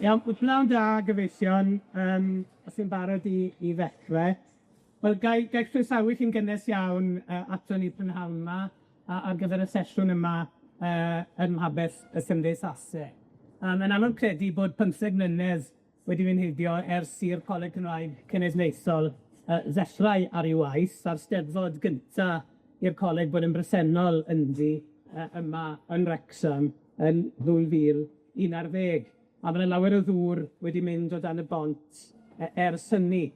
Iawn, wel pnawn da gyfeillion, os chi'n barod i ddechre. Wel gai croesawu chi'n gynnes iawn aton ni prynhawn 'ma ar gyfer y sesiwn yma ym mhabell y Cymdeithase. A mae'n anodd credu bod pymtheg mlynedd wedi mynd heibio ers i'r Coleg Cymraeg Cenedlaethol ddechrau ar 'i waith, a'r Steddfod gynta i'r coleg bod yn bresennol ynddi yma yn Wrecsam yn 2011. A ma' 'na lawer o ddŵr wedi mynd o dan y bont ers hynny.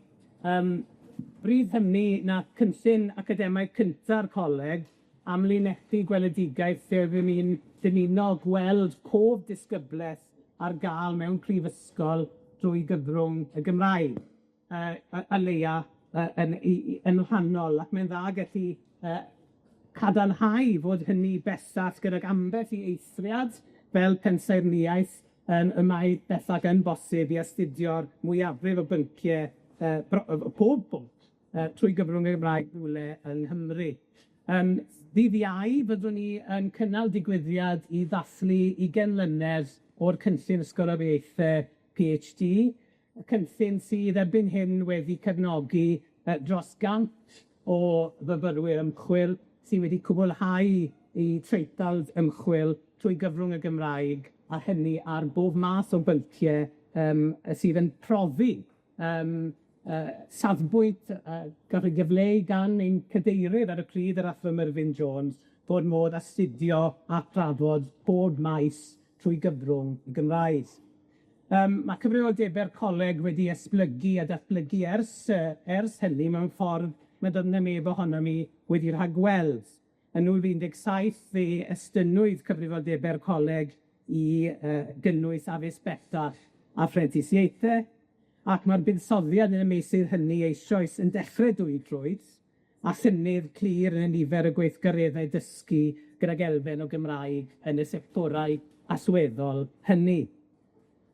Bryd hynny, nath cynllun academaidd cynta'r coleg amlinellu gweledigaeth lle oeddwn ni'n dymuno gweld pob disgybleth ar ga'l mewn prifysgol drwy gyfrwng y Gymraeg, a leia yn yn rhannol, ac mae'n dda gellu cadarnhau fod hynny bellach gydag ambell i eithriad, fel pensaernïaeth, y mae bellach yn bosib i astudio'r mwyafrif o byncie pob pwnc trwy gyfrwng y Gymraeg rywle yng Nghymru. Ddydd Iau fyddwn ni yn cynnal digwyddiad i ddathlu ugen mlynedd o'r cynllun ysgoloriaethe Pee Haitch Dee, y cynllun sydd erbyn hyn wedi cefnogi dros 100 o fyfyrwyr ymchwil sydd wedi cwblhau 'u traethawd ymchwil trwy gyfrwng y Gymraeg, a hynny ar bob math o byncie sydd yn profi safbwynt gath ei gyfleu gan ein cadeirydd ar y pryd, yr Athro Merfyn Jones, bod modd astudio a thrafod bob maes trwy gyfrwng y Gymraeg. Ma' cyfrifoldebau'r coleg wedi esblygu a datblygu ers hynny mewn ffordd nad o'dd 'na neb ohonom ni wedi rhagweld. Yn 2017 fe estynnwyd cyfrifoldebau'r coleg i gynnwys addysg bellach a phrentisiaethe, ac ma'r buddsoddiad yn y meysydd hynny eisoes yn dechre dwyn ffrwyth, a chynnydd clir yn y nifer y gweithgareddau dysgu gydag elfen o Gymraeg yn y sectorau allweddol hynny.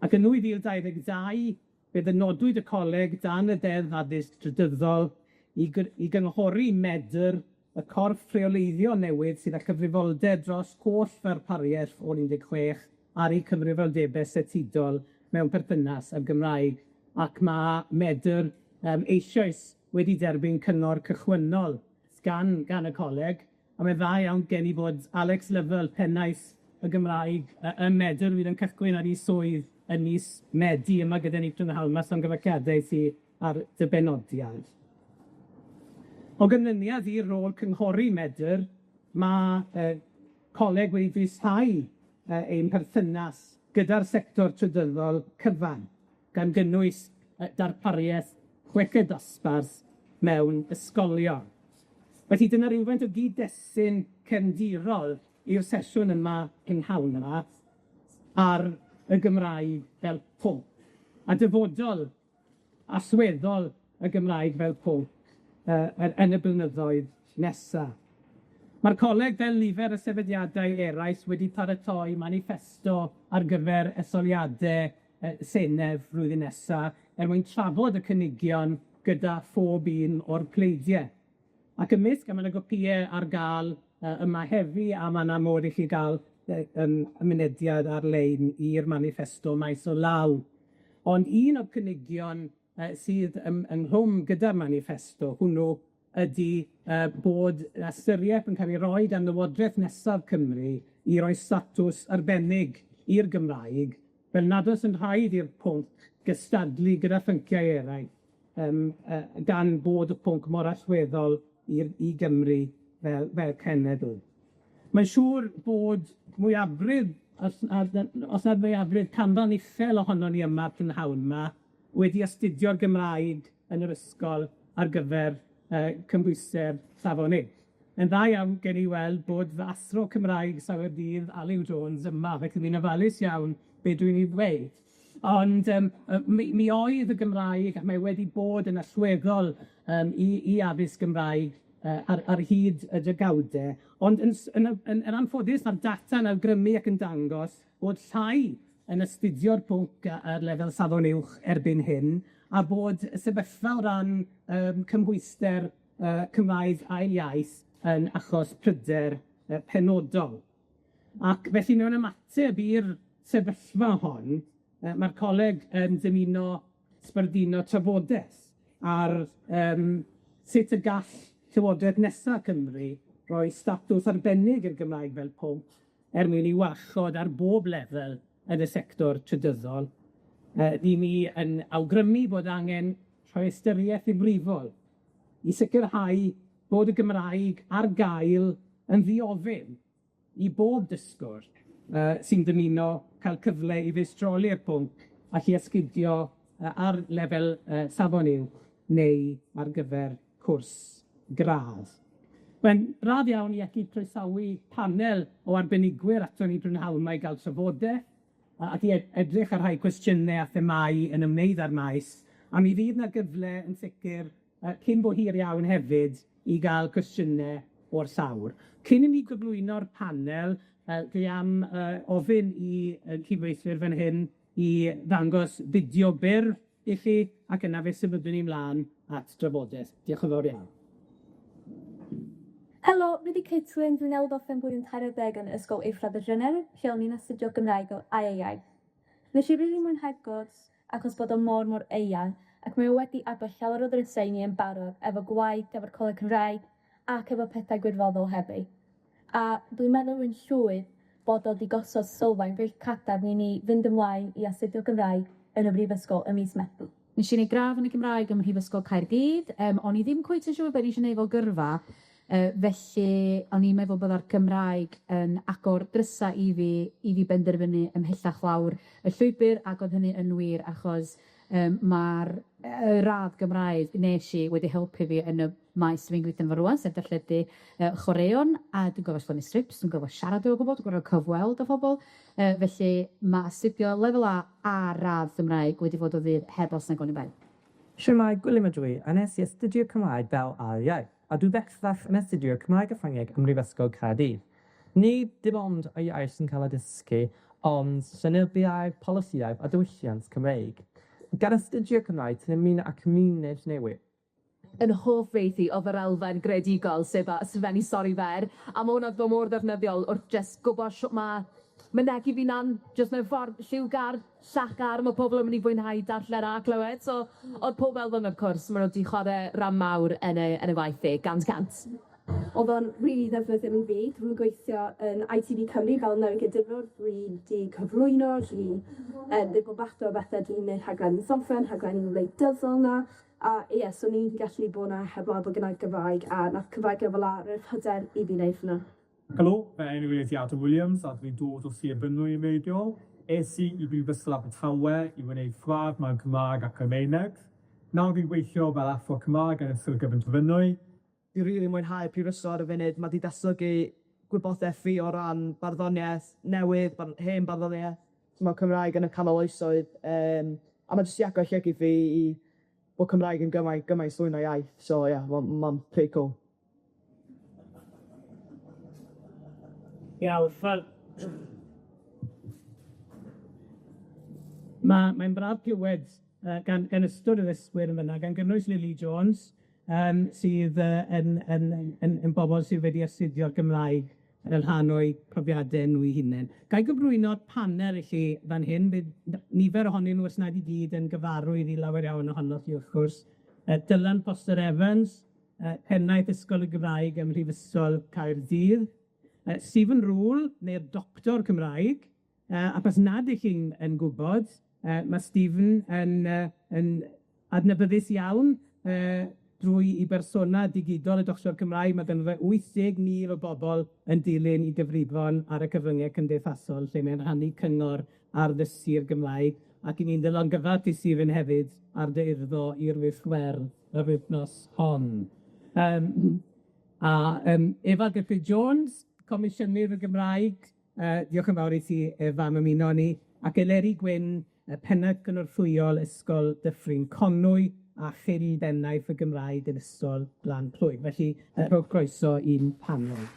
Ac yn 2022, fe ddynodwyd y coleg dan y Deddf Addysg Drydyddol i gynghori Medr, y corff rheoleiddio newydd sydd â chyfrifoldeb dros holl ddarpariaeth ôl 16 ar eu cyfrifoldebe statudol mewn perthynas â'r Gymraeg, ac ma' Medr eisoes wedi derbyn cyngor cychwynnol gan y coleg, a mae'n dda iawn gen i fod Alex Lovell, pennaeth y Gymraeg ym Medr, fydd yn cychwyn ar 'i swydd yn mis Medi yma gyda ni prynhawn 'ma, llongyfarchiade i ti ar dy benodiad. O ganlyniad i'r rôl cynghori Medr, ma' coleg wedi dwysau ein perthynas gyda'r sector trydyddol cyfan, gan gynnwys darpariaeth chweched dosbarth mewn ysgolion. Felly dyna rywfaint o gyd-destun cefndirol i'r sesiwn yma prynhawn yma ar y Gymraeg fel pwnc, a dyfodol allweddol y Gymraeg fel pwnc yn y blynyddoedd nesa. Ma'r coleg, fel nifer o sefydliadau eraill, wedi paratoi maniffesto ar gyfer etholiade Senedd flwyddyn nesa er mwyn trafod y cynigion gyda phob un o'r pleidie. Ac ymysg, a ma' 'na gopïe ar ga'l yma heddi, a ma' 'na modd i chi ga'l mynediad ar-lein i'r maniffesto maes o law. Ond un o'r cynigion sydd ynghlwm gyda'r maniffesto hwnnw ydi bod ystyriaeth yn cael ei roi gan Lywodraeth nesaf Cymru i roi statws arbennig i'r Gymraeg, fel nad oes yn rhaid i'r pwnc gystadlu gyda phynciau eraill, gan bod y pwnc mor allweddol i Gymru fel cenedl. Mae'n siŵr bod mwyafrif, os nad mwyafrif, canran uchel ohonon ni yma prynhawn 'ma wedi astudio'r Gymraeg yn yr ysgol ar gyfer cymhwyster Safon Uwch. Yn dda iawn gen i weld bod fy athro Cymraeg sawl dydd, Alun Jones, yma, felly fi'n ofalus iawn be dwi'n ei ddweud. Ond mi oedd y Gymraeg, ac mae wedi bod yn allweddol i addysg Gymraeg ar hyd y degawde, ond yn anffodus ma'r data'n awgrymu ac yn dangos bod llai yn astudio'r pwnc ar lefel Safon Uwch erbyn hyn, a bod y sefyllfa o ran cymhwyster Cymraeg ail iaith yn achos pryder penodol. Ac felly mewn ymateb i'r sefyllfa hon, Yy ma'r coleg yn dymuno sbarduno trafodeth ar yym sut y gall Llywodreth nesa Cymru roi statws arbennig i'r Gymraeg fel pwnc er mwyn 'i warchod ar bob lefel yn y sector trydyddol. Yy ry'n ni yn awgrymu bod angen rhoi ystyriaeth ddifrifol i sicirhau bod y Gymraeg ar gael yn ddi-ofyn i bob dysgwr yy sy'n dymuno ca'l cyfle i feistroli'r pwnc ac i astudio yy ar lefel yy safon uwch neu ar gyfer cwrs gradd. Mae'n braf iawn i allu croesawu panel o arbenigwyr aton ni prynhawn 'ma i ga'l trafodeth ac i edrych ar rhai cwestiyne a themâu yn ymwneud â'r maes, a mi fydd 'na gyfle yn sicir yy cyn bo hir iawn hefyd i ga'l cwestiyne o'r llawr. Cyn i mi gyflwyno'r panel, yy dwi am yy ofyn i 'yn cydweithwyr fan hyn i ddangos fideo byr i chi, ac yna fe symudwn ni mlaen at drafodeth. Diolch yn fawr iawn. Helo, fi 'di Caitlin, dwi'n aelod o Ffem Blwyddyn 30 yn Ysgol Uwchradd y Drynewydd, lle o'n i'n astudio Gymraeg o ail iaith. Nes i rili mwynhau'r gwrs achos bod o mor mor eang, ac mae o wedi agor llawer o ddrysau i ni yn barod, efo gwaith, efo'r Coleg Cymraeg, ac efo pethau gwirfoddol hefyd. A dwi'n meddwl yn llwyr bod o 'di gosod sylfaen reit cadarn i ni fynd ymlaen i astudio Gymraeg yn y brifysgol ym mis Medi. Nes i neud gradd yn y Gymraeg ym Mhrifysgol Caerdydd, yym o'n i ddim cweit yn siŵr be' o'n i isie neud fel gyrfa, yy felly o'n i'n meddwl bydda'r Gymraeg yn agor drysa i fi, i fi benderfynu ymhellach lawr y llwybyr, ac o'dd hynny yn wir achos Yym ma'r yy radd Gymraeg wnes i wedi helpu fi yn y maes dwi'n gweithio ynddo fo rŵan, sef darlledu yy chwaraeon, a dwi'n gorfod sgwennu sgripts, dwi'n gorfod siarad efo pobol, dwi'n gorfod cyfweld â phobol yy felly ma' astudio lefel A a radd Gymraeg wedi bod o fudd heb os nag oni bai. Shwmae, Gwilym ydw i, a nes i astudio Cymraeg fel ail iaith, a dwi bellach yn astudio Cymraeg a Ffrangeg ym Mhrifysgol Caerdydd. Nid dim ond y iaith sy'n cael ei dysgu, ond llenyddiaeth, polisïau a diwylliant Cymreig. Gan astudio Cymraeg, ti'n ymuno â cymuned newydd. Yn hoff beth i o'dd yr elfen greadigol, sef fel ysgrifennu stori fer, a ma' wnna 'di bod mor ddefnyddiol wrth jyst gwbo shwt ma' mynegi fy hunan jyst mewn ffordd lliwgar, llachar, ma' pobol yn myn' i fwynhau darllen a clywed, so o'dd pob elfen o'r cwrs, ma' nw 'di chware ran mawr yn y yn y gwaith i, gant y cant. O'dd o'n rili ddefnyddiol i fi. Dwi'n gweithio yn ITV Cymru fel newyddiadurwr, dwi 'di cyflwyno, dwi yn neud bob fath o bethe, dwi'n neud rhaglenni ddogfen, rhaglenni wleidyddol 'na, a ie, so o'n i 'di gallu bod 'na heblaw bod gynna i Gymraeg, a nath Cymraeg lefel A roi'r hyder i fi neud hwnna. Helo, fy enw i ydi Adam Williams a dwi'n dod o Sir Fynwy yn wreiddiol. Es i i Brifysgol Abertawe i wneud gradd mewn Cymraeg ac Almaeneg. Nawr dwi'n gweithio fel athro Cymraeg yn Ysgol Gyfun Trefynwy. Dwi rili mwynhau prifysgol ar y funud, ma' 'di datblygu gwybodeth fi o ran barddoniaeth newydd, hen barddoniaeth, t'mo' Cymraeg yn y canol oesoedd, yym a ma' jyst 'di agor llygid fi i bo' Cymraeg yn gymaint gymaint fwy na iaith, so ie, ma'n ma'n pretty cool. Iawn, wel ma' mae'n braf clywed yy gan gan ystod o ddysgwyr yn fyna, gan gynnwys Lily Jones, yym sydd yy yn yn yn yn bobol sydd wedi astudio'r Gymraeg yn rhan o'u profiade nw 'u hunen. Gai gyflwyno'r panel i chi fan hyn, bydd nifer ohonyn nw, os nad i gyd, yn gyfarwydd i lawer iawn ohonoch chi wrth gwrs. Dylan Foster Evans, pennaeth Ysgol y Gymraeg ym Mhrifysgol Caerdydd, Stephen Rule, neu'r Doctor Cymraeg, ac os nad 'ych chi'n yn gwbod, ma' Stephen yn yy yn adnabyddus iawn yy drwy 'i bersona digidol y Doctor Cymraeg, ma' ganddo fe 80,000 o bobol yn dilyn 'i gyfrifon ar y cyfrynge cymdeithasol, lle mae'n rhannu cyngor ar ddysgu'r Gymraeg, ac 'yn ni'n dy longyfarch di Stephen hefyd ar dy urddo i'r Wisg Werdd yr wythnos hon. Yym a yym Efa Gruffudd Jones, Comisiynydd y Gymraeg, Yy diolch yn fawr i ti Efa am ymuno â ni, ac Eleri Gwyn, y pennaeth gynorthwyol Ysgol Dyffryn Conwy a chyn bennaeth y Gymraeg yn Ysgol Glan Clwyd. Felly, yy rhowch groeso i'n panel.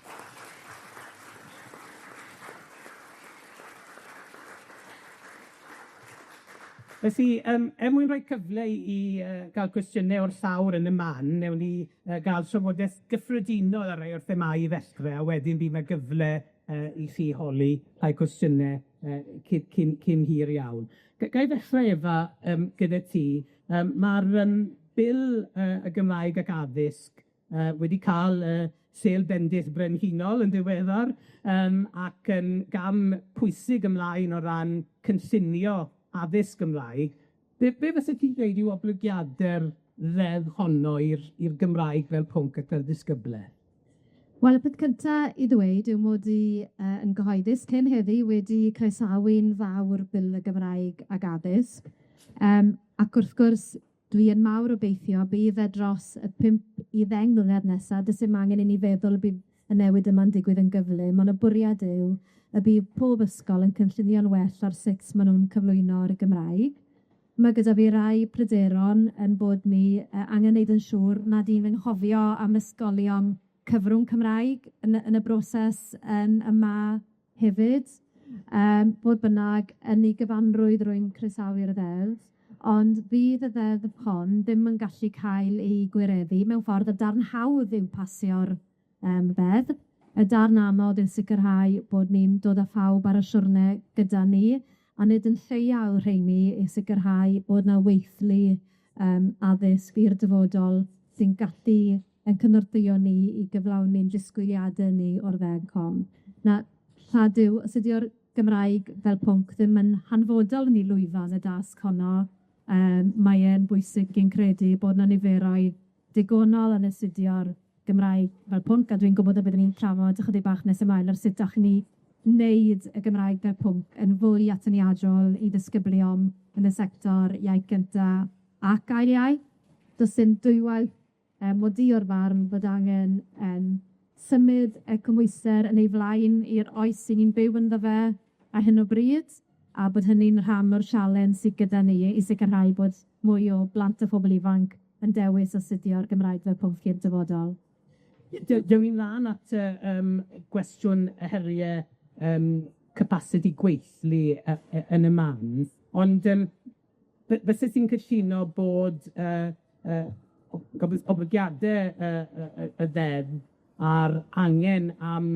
Felly, yym, er mwyn rhoi cyfle i yy ga'l cwestiyne o'r llawr yn y man, newn ni yy ga'l trafodaeth gyffredinol ar rai o'r themâu i ddechre, a wedyn bydd 'na gyfle yy i chi holi rhai cwestiyne yy cyn hir iawn. Ga i ddechrau Efa gyda ti, ma'r Bil y Gymraeg ac Addysg wedi ca'l sêl bendith brenhinol yn ddiweddar ac yn gam pwysig ymlaen o ran cynllunio addysg Gymraeg. Be' fyset ti'n dweud yw oblygiade'r ddeddf honno i'r Gymraeg fel pwnc ac fel disgybleth? Wel, y peth cynta i ddweud yw mod i yn gyhoeddus cyn heddi wedi croesawu'n fawr Bil y Gymraeg ag Addysg, ac wrth gwrs dwi yn mawr obeithio bydd e dros y 5 i 10 mlynedd nesa, does dim angen i ni feddwl y bydd y newid yma'n digwydd yn gyflym, ond y bwriad yw y bydd pob ysgol yn cynllunio'n well ar sut ma' nw'n cyflwyno'r Gymraeg. Ma' gyda fi rai pryderon yn bod ni angen neud yn siŵr nad 'yn anghofio am ysgolion cyfrwng Cymraeg yn y broses yn yma hefyd. Fodd bynnag, yn ei gyfanrwydd rwy'n croesawu'r ddeddf, ond fydd y ddeddf hon ddim yn gallu cael ei gwireddu mewn ffordd y darn hawdd yw pasio'r ddeddf. Y darn anodd yw sicrhau bod ni'n dod â phawb ar y siwrne gyda ni, a nid yn lleia o'r rheini i sicrhau bod 'na weithlu addysg i'r dyfodol sy'n gallu ein cynorthwyo ni i gyflawni'n disgwyliade ni o'r ddeddf hon. Na, rhad yw, os ydyw'r Gymraeg fel pwnc ddim yn hanfodol yn ei lwyfan y dasg honno, mae e'n bwysig fi'n credu bod 'na niferoedd digonol yn astudio'r Gymraeg fel pwnc, a dwi'n gwbod y byddwn ni'n trafod ychydig bach nes ymlaen ar sut allwn ni wneud y Gymraeg fel pwnc yn fwy atyniadol i ddisgyblion yn y sector iaith gynta ac ail iaith. Does dim dwywaith mod i o'r farn bod angen symud y cymhwyster yn ei flaen i'r oes 'yn ni'n byw ynddo fe ar hyn o bryd, a bod hynny'n rhan o'r sialens sydd gyda ni i sicrhau bod mwy o blant a phobol ifanc yn dewis astudio'r Gymraeg fel pwnc i'r dyfodol. Dewn ni mlan at y gwestiwn y herie capasiti gweithlu yn y man, ond fyset ti'n cytuno bod oblygiade y ddeddf a'r angen am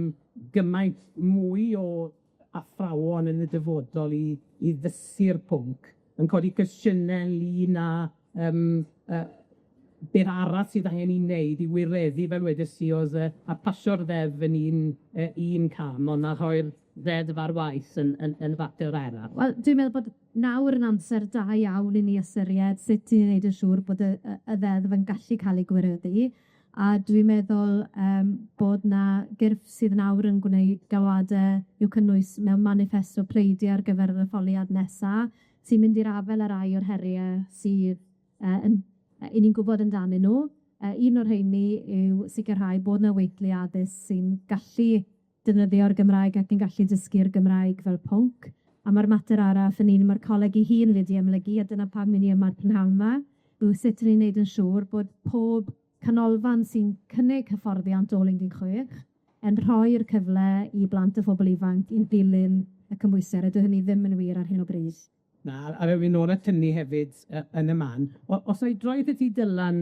gymaint mwy o athrawon yn y dyfodol i ddysgu'r pwnc yn codi cwestiyne ynglyn â beth arall sydd angen 'i wneud i wireddu, fel wedes i, o'dd a pasio'r ddeddf yn un cam, on' ma' rhoi'r ddeddf ar waith yn fater arall. Wel, dwi'n meddwl bod nawr yn amser da iawn i ni ystyried sut i wneud yn siŵr bod y ddeddf yn gallu cael ei gwireddu, a dwi'n meddwl bod 'na gyrff sydd nawr yn gwneud galwade i'w cynnwys mewn maniffesto pleidiau ar gyfer yr etholiad nesa, sy'n mynd i'r afel â rai o'r heriau sydd yn 'yn ni'n gwbod amdanyn nhw. Un o'r rheini yw sicrhau bod 'na weithlu addysg sy'n gallu defnyddio'r Gymraeg ac yn gallu dysgu'r Gymraeg fel pwnc. A ma'r mater arall yn un ma'r coleg ei hun wedi amlygu, a dyna pam 'yn ni yma'r prynhawn 'ma, yw sut 'yn ni'n neud yn siŵr bod pob canolfan sy'n cynnig hyfforddiant ôl 16 yn rhoi'r cyfle i blant a phobol ifanc i ddilyn y cymhwyster, a dyw hynny ddim yn wir ar hyn o bryd. Na, a fe nôl at hynny hefyd yn y man. Os ai droi atat ti Dylan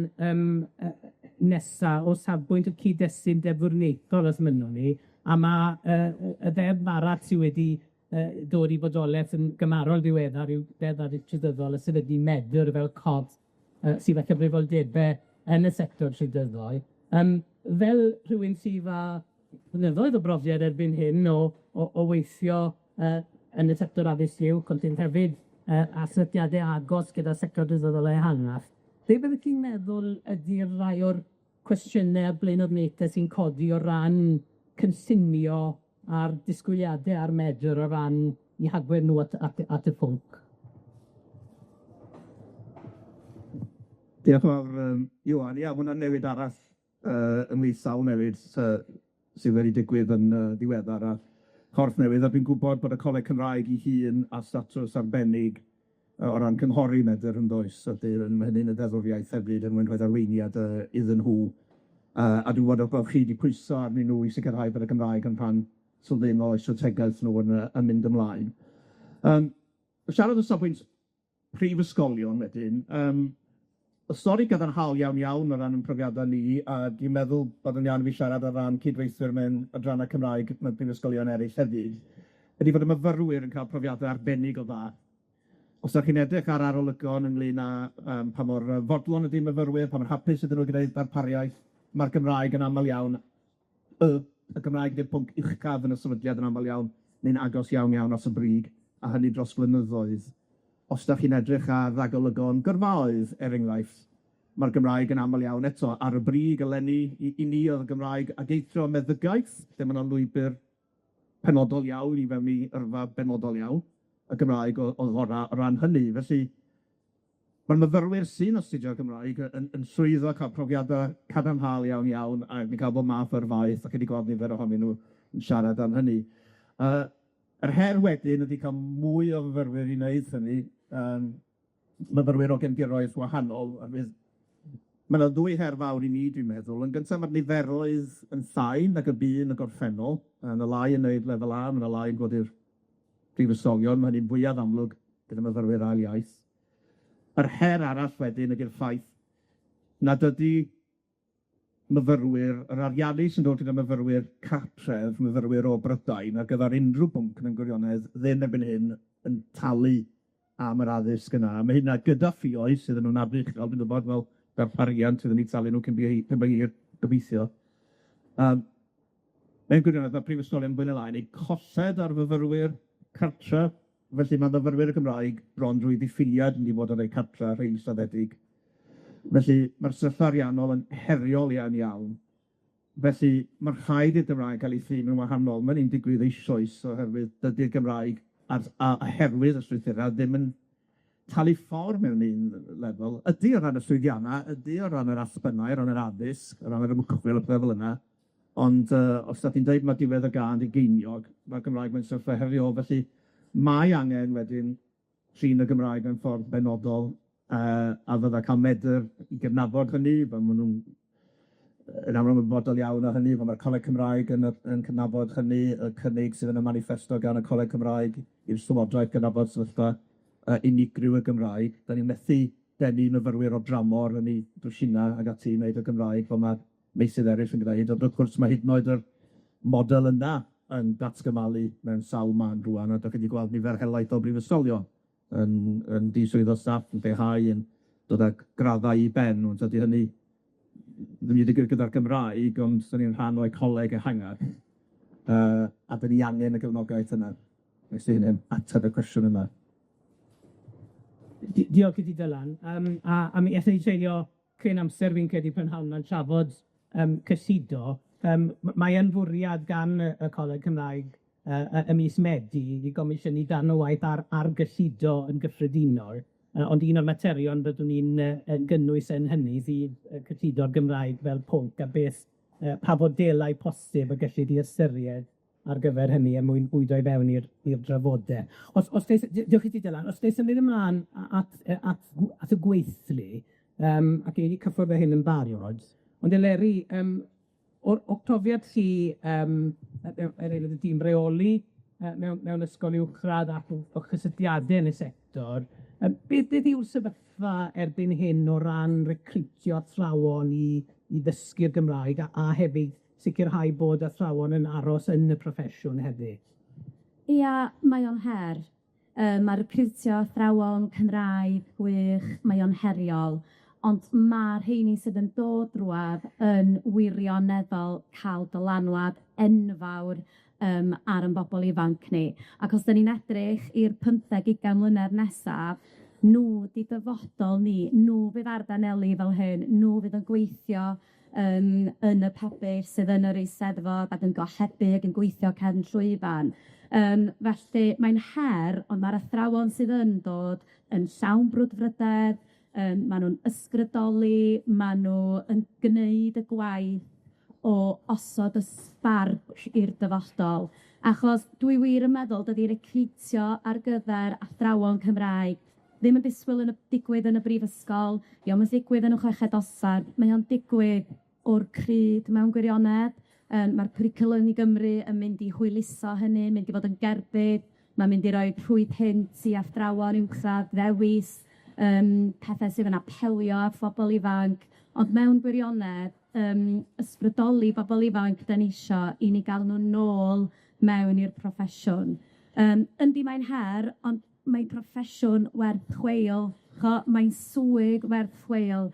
nesa o safbwynt y cyd-destun deddfwriaethol os mynnwn ni, a ma' y ddeddf arall sy wedi dod i fodoleth yn gymharol ddiweddar yw Deddf Addysg Trydyddol a sefydlu Medr fel corff sydd â cyfrifoldebe yn y sector trydyddol. Fel rhywun sydd â blynyddoedd o brofiad erbyn hyn o weithio yn y sector addysg uwch, ond sydd hefyd â syniade agos gyda'r sector drydyddol ehangach, be byddech chi'n meddwl ydi'r rai o'r cwestiyne a blaenoriaethe sy'n codi o ran cynllunio a'r disgwyliade a'r medr o ran 'u hagwedd nw at y pwnc? Diolch yn fawr Iwan. Ia, ma' hwnna'n newid arall ymhlith sawl newid sydd wedi digwydd yn ddiweddar a corff newydd, a dwi'n gwbod bod y Coleg Cymraeg 'i hun â statws arbennig o ran cynghori Medr yndoes, a ma' hynny'n y ddeddfwriaeth hefyd er mwyn rhoid arweiniad iddyn nhw. A dwi'n gwbod o'ch chi 'di pwyso arnyn nhw i sicrhau bod y Gymraeg yn rhan sylfaenol o'u strategaeth nhw yn mynd ymlaen. Siarad o safbwynt prifysgolion wedyn, y stori gadarnhaol iawn iawn o ran 'yn profiada ni, a dwi'n meddwl bod yn iawn i fi siarad ar ran cydweithwyr mewn adrannau Cymraeg mewn prifysgolion eryll hefyd, ydi fod y myfyrwyr yn ca'l profiade arbennig o dda. Os 'dach chi'n edrych ar arolygon ynglŷn â yym pa mor yy fodlon ydi myfyrwyr, pa mor hapus ydyn nw gyda'u darpariaeth, ma'r Gymraeg yn amal iawn, y y Gymraeg 'di'r pwnc uchaf yn y sefydliad yn amal iawn, neu'n agos iawn iawn at y brig, a hynny dros blynyddoedd. Os 'dach chi'n edrych ar ragolygon gyrfaoedd, er enghraifft, ma'r Gymraeg yn amal iawn eto ar y brig eleni i i ni o'dd y Gymraeg ag eithrio meddygaeth, lle ma' 'na lwybyr penodol iawn i fewn i yrfa benodol iawn, y Gymraeg o- o'dd ora' o ran hynny, felly ma'r myfyrwyr sy'n astudio'r Gymraeg yy yn yn llwyddo ca'l profiada cadarnhaol iawn iawn, a ni'n ca'l bob math o'r faeth, ac wedi gweld nifer ohonyn nw yn siarad am hynny. Yy yr her wedyn ydi ca'l mwy o fyfyrwyr i wneud hynny, yym myfyrwyr o gefndiroedd gwahanol, a fydd ma' 'na ddwy her fawr i ni, dwi'n meddwl. Yn gynta, ma'r niferoedd yn llai nag y bu yn y gorffennol, ma' 'na lai yn neud lefel A, ma' 'na lai yn dod i'r prifysgolion, ma' hynny'n fwyaf amlwg gyda myfyrwyr ail iaith. Yr her arall wedyn ydi'r ffaith nad ydi myfyrwyr, yr ariannu sy'n dod gyda myfyrwyr cartref, myfyrwyr o Brydain ar gyfar unrhyw bwnc mewn gwirionedd, ddim erbyn hyn yn talu am yr addysg yna. A ma' hynna gyda ffïoedd sydd yn ofnadwy uchel, dwi'n gwbod, fel darpariant iddyn ni talu nw cyn bo' hi- cyn bo hir, gobeithio. Yym mewn gwirionedd ma' prifysgolion fwy ne' lai yn neud colled ar fyfyrwyr cartra, felly ma' myfyrwyr y Gymraeg bron drwy ddiffiniad mynd i fod yn rei cartra, rhei israddedig. Felly ma'r sefyllfa ariannol yn heriol iawn iawn. Felly ma' rhaid i'r Gymraeg ga'l 'i thrin yn wahanol. Ma' hynny'n digwydd eisoes oherwydd dydi'r Gymraeg ar a oherwydd y strwythura ddim yn talu ffor mewn un lefel. Ydi o ran y llwyddianna, ydi o ran yr allbynnau, o ran yr addysg, o ran yr ymchwil a pethe fel yna, ond yy os 'dach chi'n deud ma' diwedd y gân 'di geiniog, ma'r Gymraeg mewn sefyllfa heriol, felly mae angen wedyn trin y Gymraeg mewn ffordd benodol, yy a fydda ca'l medr i gydnabod hynny, fel ma' nw'n yn ymwybodol iawn o hynny, fel ma'r Coleg Cymraeg yn yy yn cydnabod hynny, y cynnig sydd yn y maniffesto gan y Coleg Cymraeg i'r Llywodraeth gydnabod sefyllfa yy unigryw y Gymraeg. 'Dan ni'n methu denu myfyrwyr o dramor yn 'u drwsina ag ati i wneud y Gymraeg fel ma' meysydd eryll yn gneud, ond wrth gwrs ma' hyd yn oed yr model yna yn datgymalu mewn sawl man rŵan, a 'dach chi 'di gweld nifer helaeth o brifysgolion yn yn diswyddo staff, yn lleihau, yn dod â graddau i ben, ond dydi hynny ddim wedi digwydd gyda'r Gymraeg, ond 'dan ni'n rhan o ecoleg ehangach, yy a 'dan ni angen y gefnogaeth yna. Nes i hynny'n ateb y cwestiwn yna. Diolch i ti Dylan. Yym a a mi allwn ni treulio cryn amser fi'n credu prynhawn 'ma'n trafod yym cyllido. Yym mae yn fwriad gan y y Coleg Cymraeg yy yy ym mis Medi i gomisiynu darn o waith ar ar gyllido yn gyffredinol, yy ond un o'r materion byddwn ni'n yy yn gynnwys yn hynny fydd yy cyllido'r Gymraeg fel pwnc a beth yy pa fodelau posib y gellid 'u ystyried ar gyfer hynny er mwyn bwydo i fewn i'r i'r drafode. Os os gai diolch i ti Dylan, os gai symud ymlaen at yy at at y gweithlu, yym ac ni 'di cyffwrdd â hyn yn barod, ond Eleri, yym o'r o'ch profiad chi yym yr aelod o dîm reoli yy mewn mewn ysgol uwchradd ac o'ch cysylltiade yn y sector, yym beth beth yw'r sefyllfa erbyn hyn o ran recriwtio athrawon i i ddysgu'r Gymraeg a a hefyd sicirhau bod athrawon yn aros yn y proffesiwn hefyd? Ia, mae o'n her. Yy ma' recriwtio athrawon Cymraeg gwych, mae o'n heriol, ond ma' rheini sydd yn dod drwadd yn wirioneddol ca'l dylanwad enfawr yym ar 'yn bobol ifanc ni. Ac os 'dan ni'n edrych i'r pymtheg, ugain mlynedd nesa, nw 'di dyfodol ni, nw fydd ar baneli fel hyn, nw fydd yn gweithio yn yn y pebyll sydd yn yr Eisteddfod ac yn gohebu ac yn gweithio cefn llwyfan. Yym felly mae'n her, ond ma'r athrawon sydd yn dod yn llawn brwdfrydedd, yym ma' nw'n ysbrydoli, ma' nw yn gneud y gwaith o osod y sbarc i'r dyfodol, achos dwi wir yn meddwl dydi recriwtio ar gyfer athrawon Cymraeg ddim yn disgwyl yn y digwydd yn y brifysgol, 'di o'm yn digwydd yn y chweched dosbarth, mae o'n digwydd o'r crud mewn gwirionedd. Yym ma'r cwricwlwm i Gymru yn mynd i hwyluso hynny, mynd i fod yn gerbyd, ma'n mynd i roi rhwydd hynt i athrawon uwchradd ddewis yym pethe sydd yn apelio at bobol ifanc, ond mewn gwirionedd, yym ysbrydoli bobol ifanc 'dan ni isio i ni ga'l nw nôl mewn i'r proffesiwn. Yndi, mae'n her, ond mae'n proffesiwn werth chweil, ch'o' mae'n swydd werth chweil.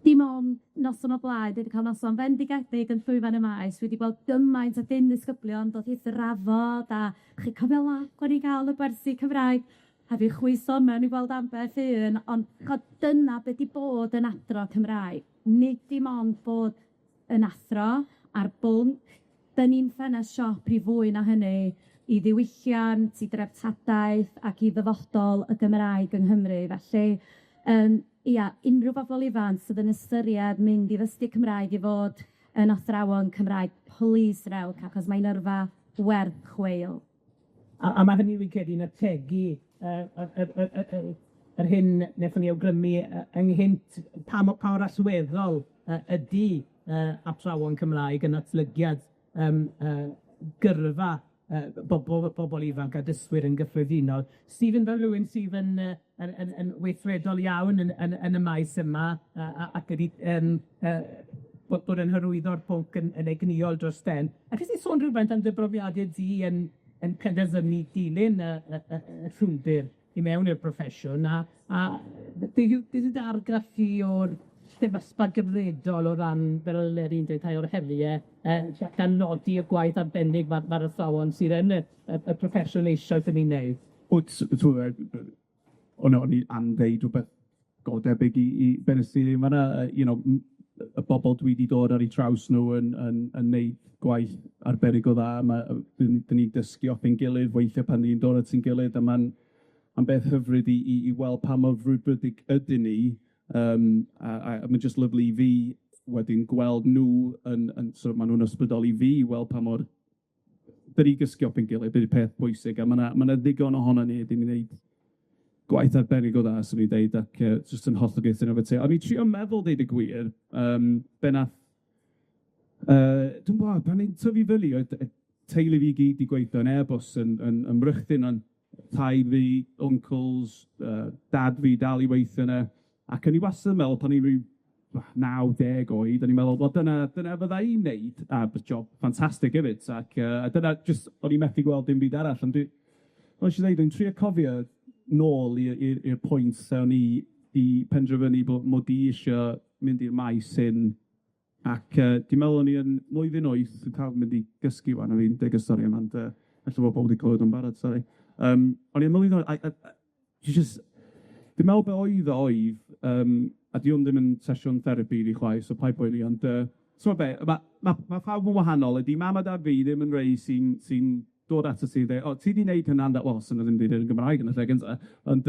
Dim ond noson o blaen, dwi 'di ca'l noson fendigedig yn llwyfan y maes, dwi 'di gweld gymaint o gyn ddisgyblion dod i drafod a chi'n cofio laugh o'n i ga'l y gwersi Cymraeg a fi chwyso mewn i gweld ambell un, ond ch'od dyna be' 'di bod yn athro Cymraeg, nid dim ond bod yn athro ar bwnc, 'dyn ni'n ffenest siop i fwy na hynny, i ddiwylliant, i dreftadaeth, ac i ddyfodol y Gymraeg yng Nghymru. Felly yym ia, unrhyw bobol ifanc sydd yn ystyried mynd i ddysgu Cymraeg i fod yn athrawon Cymraeg, plîs newch, achos mae'n yrfa werth chweil. A ma' hynny fi'n credu'n ategu yy yr yr yr yr yr yr hyn nethon ni awgrymu yy ynghynt, pa mor allweddol ydi athrawon Cymraeg yn natblygiad yym gyrfa bobol ifanc a dysgwyr yn gyffredinol. Stephen, fel rywun sydd yn yy yn yn yn weithredol iawn yn yn yn y maes yma ac ydi yn bod yn hyrwyddo'r pwnc yn yn egnïol dros ben. A jyst i sôn rhywfaint am dy brofiade di yn yn penderfynu dilyn y y y y llwybyr i mewn i'r proffesiwn a a beth yw beth yw dy argraff di o'r sefyllfa gyfredol o ran, fel o'dd Eleri'n dweud, rhai o'r herie gan nodi y gwaith arbennig ma'r athrawon sydd yn y y y proffesiwn eisoes yn ei wneud? Wyt, o'n i am ddeud rwbeth go debyg i be nes di yn fan 'na y bobol dwi 'di dod ar 'u traws nw yn yn yn neud gwaith arbennig o dda, ma' 'dyn ni'n dysgu off ein gilydd weithie pan ni'n dod at ein gilydd, a ma'n ma'n beth hyfryd i weld pa mor frwdfrydig ydyn ni, a a ma' jyst lyfli i fi wedyn gweld nw yn so ma' nw'n ysbrydoli fi i weld pa mor 'dyn ni'n dysgu off ein gilydd, dydi'r peth pwysig, a ma' 'na ddigon ohonon ni 'di wneud gwaith arbennig o dda, swn i'n deud, ac jyst yn hollol gytuno efo ti. O'n i'n trio meddwl, deud y gwir, be' nath dwi'm gwbod, pan o'n i'n tyfu fyny, oedd teulu fi gyd 'di gweithio yn Airbus yn yn ym Mrychdyn, ond taid fi, uncles, dad fi dal i weithio yna, ac o'n i wastad yn meddwl pan o'n i'n ryw 90 oed, o'n i'n meddwl, wel, dyna fydda i'n neud, a job ffantastig hefyd, ac a dyna jyst, o'n i methu gweld dim byd arall, ond dwi, fel nes i ddeud, dwi'n trio cofio nôl i'r pwynt lle o'n i 'di penderfynu bod mod i isio mynd i'r maes hyn, ac dwi'n meddwl o'n i yn mlwyddyn wyth, dwi'n pawb yn mynd i gysgu ŵan, o'n i'n deg y stori yma, ond ella bo' pobol 'di clywed o'n barod, sori. O'n i yn mlwyddyn wyth, a jyst, dwi'n meddwl be' oedd o oedd, a 'di hwn ddim yn sesiwn therapi i fi chwaith, so paid poeni, ond t'mo' be', ma' pawb yn wahanol, ydi mam a dad fi ddim yn rei sy'n dod atat ti a dweud, o, ti 'di wneud hynna'n dda, wel, swn nhw ddim 'di deud yn Gymraeg yn y lle gynta, ond